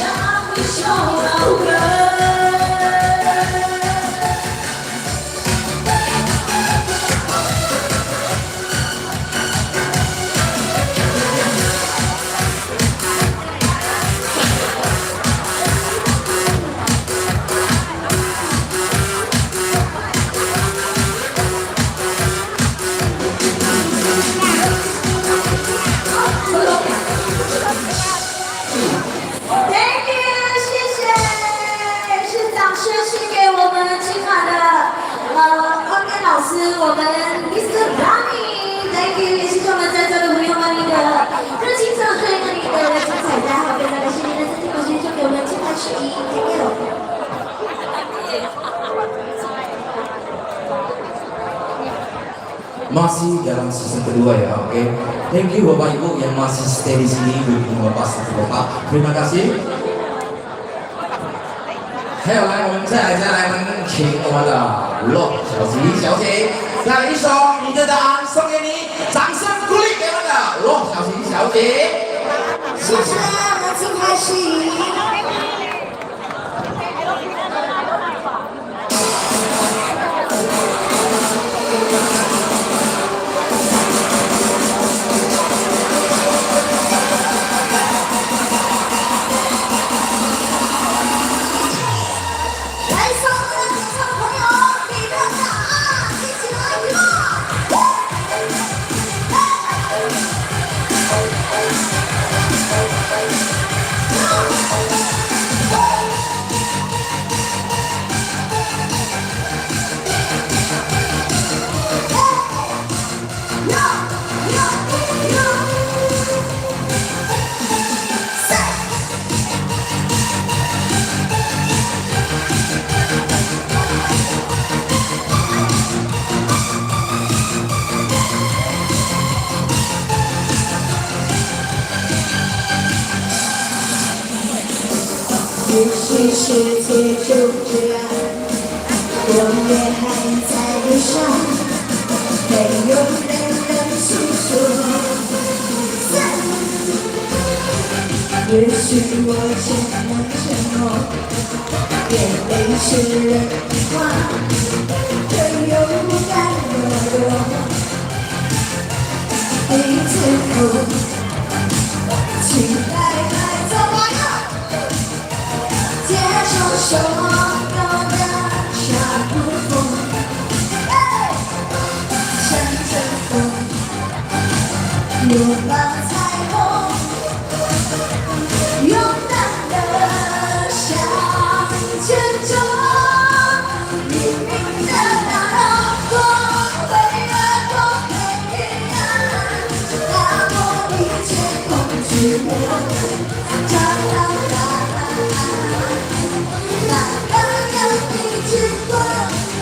S5: 一首老歌。師，我們 Mr. Rami，Thank you，也謝謝我們在座的朋友們，你的熱情掌聲跟你的精彩帶好，非常感謝您的尊敬，首先就給我們金牌司儀，Thank you。
S2: Masih dalam season kedua ya, oke. Thank you Bapak Ibu yang masih stay di sini, ibu bapak, bapak. Terima kasih. 還有來，我們再來再來，我們請我們的羅小姐小姐，來一首《你的答案》送給你，掌聲鼓勵給我們的羅小姐小姐。
S1: 謝謝，我們請開始。也許世界就這樣，我也還在路上，沒有人能訴說。也許我只能沉默，眼淚濕了話，卻又不敢懦弱。第一次哭，期待帶走我。接受所有的小不風，向着風，擁抱彩虹，勇敢的向前走，黎明的大道，光會越過黑暗，打破一切恐懼，找到答案。哪怕有一支光，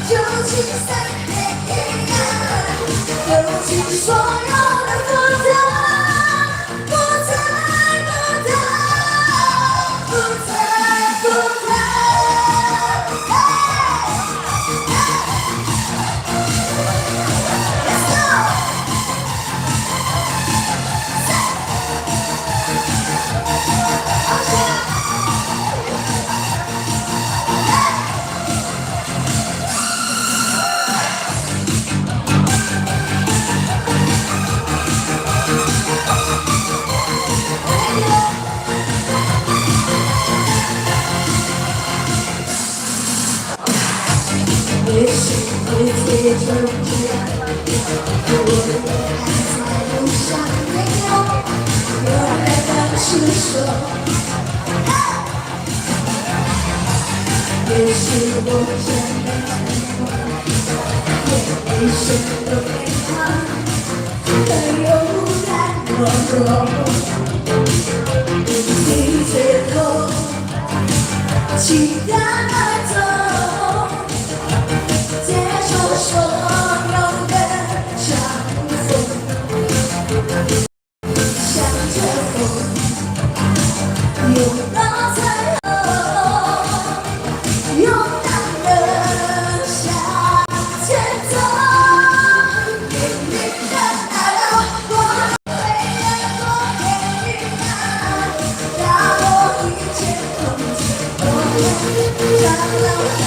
S1: 就驅散黑暗，丟棄所有的負擔，不再孤單，不再孤單。Let's go！好，也許一切就這樣，我也還在路上，沒有人能訴說。也許我真的沉默，眼淚濕了臉龐，卻又不敢懦弱。低着頭，期待走。接受所有的相逢，向着風，擁抱彩虹，勇敢的向前走，黎明的大道，光會越過黑暗，打破一切恐懼，找到答案。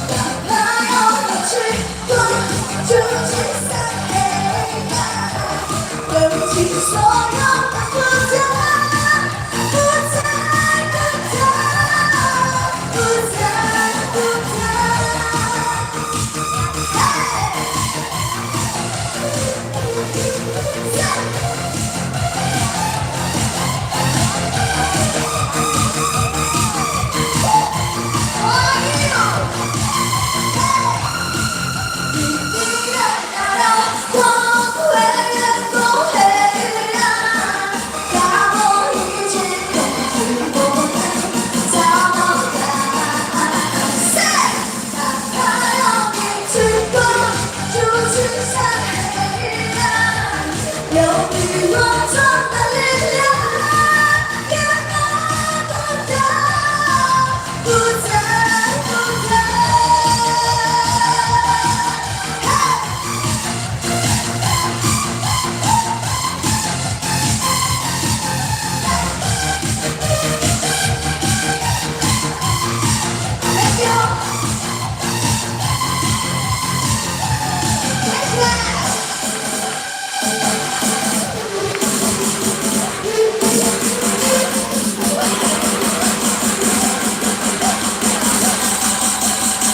S1: 哪怕要去過，就驅散黑暗，丟棄所有的負擔，不再孤單，不再孤單。嘿，哇！謝。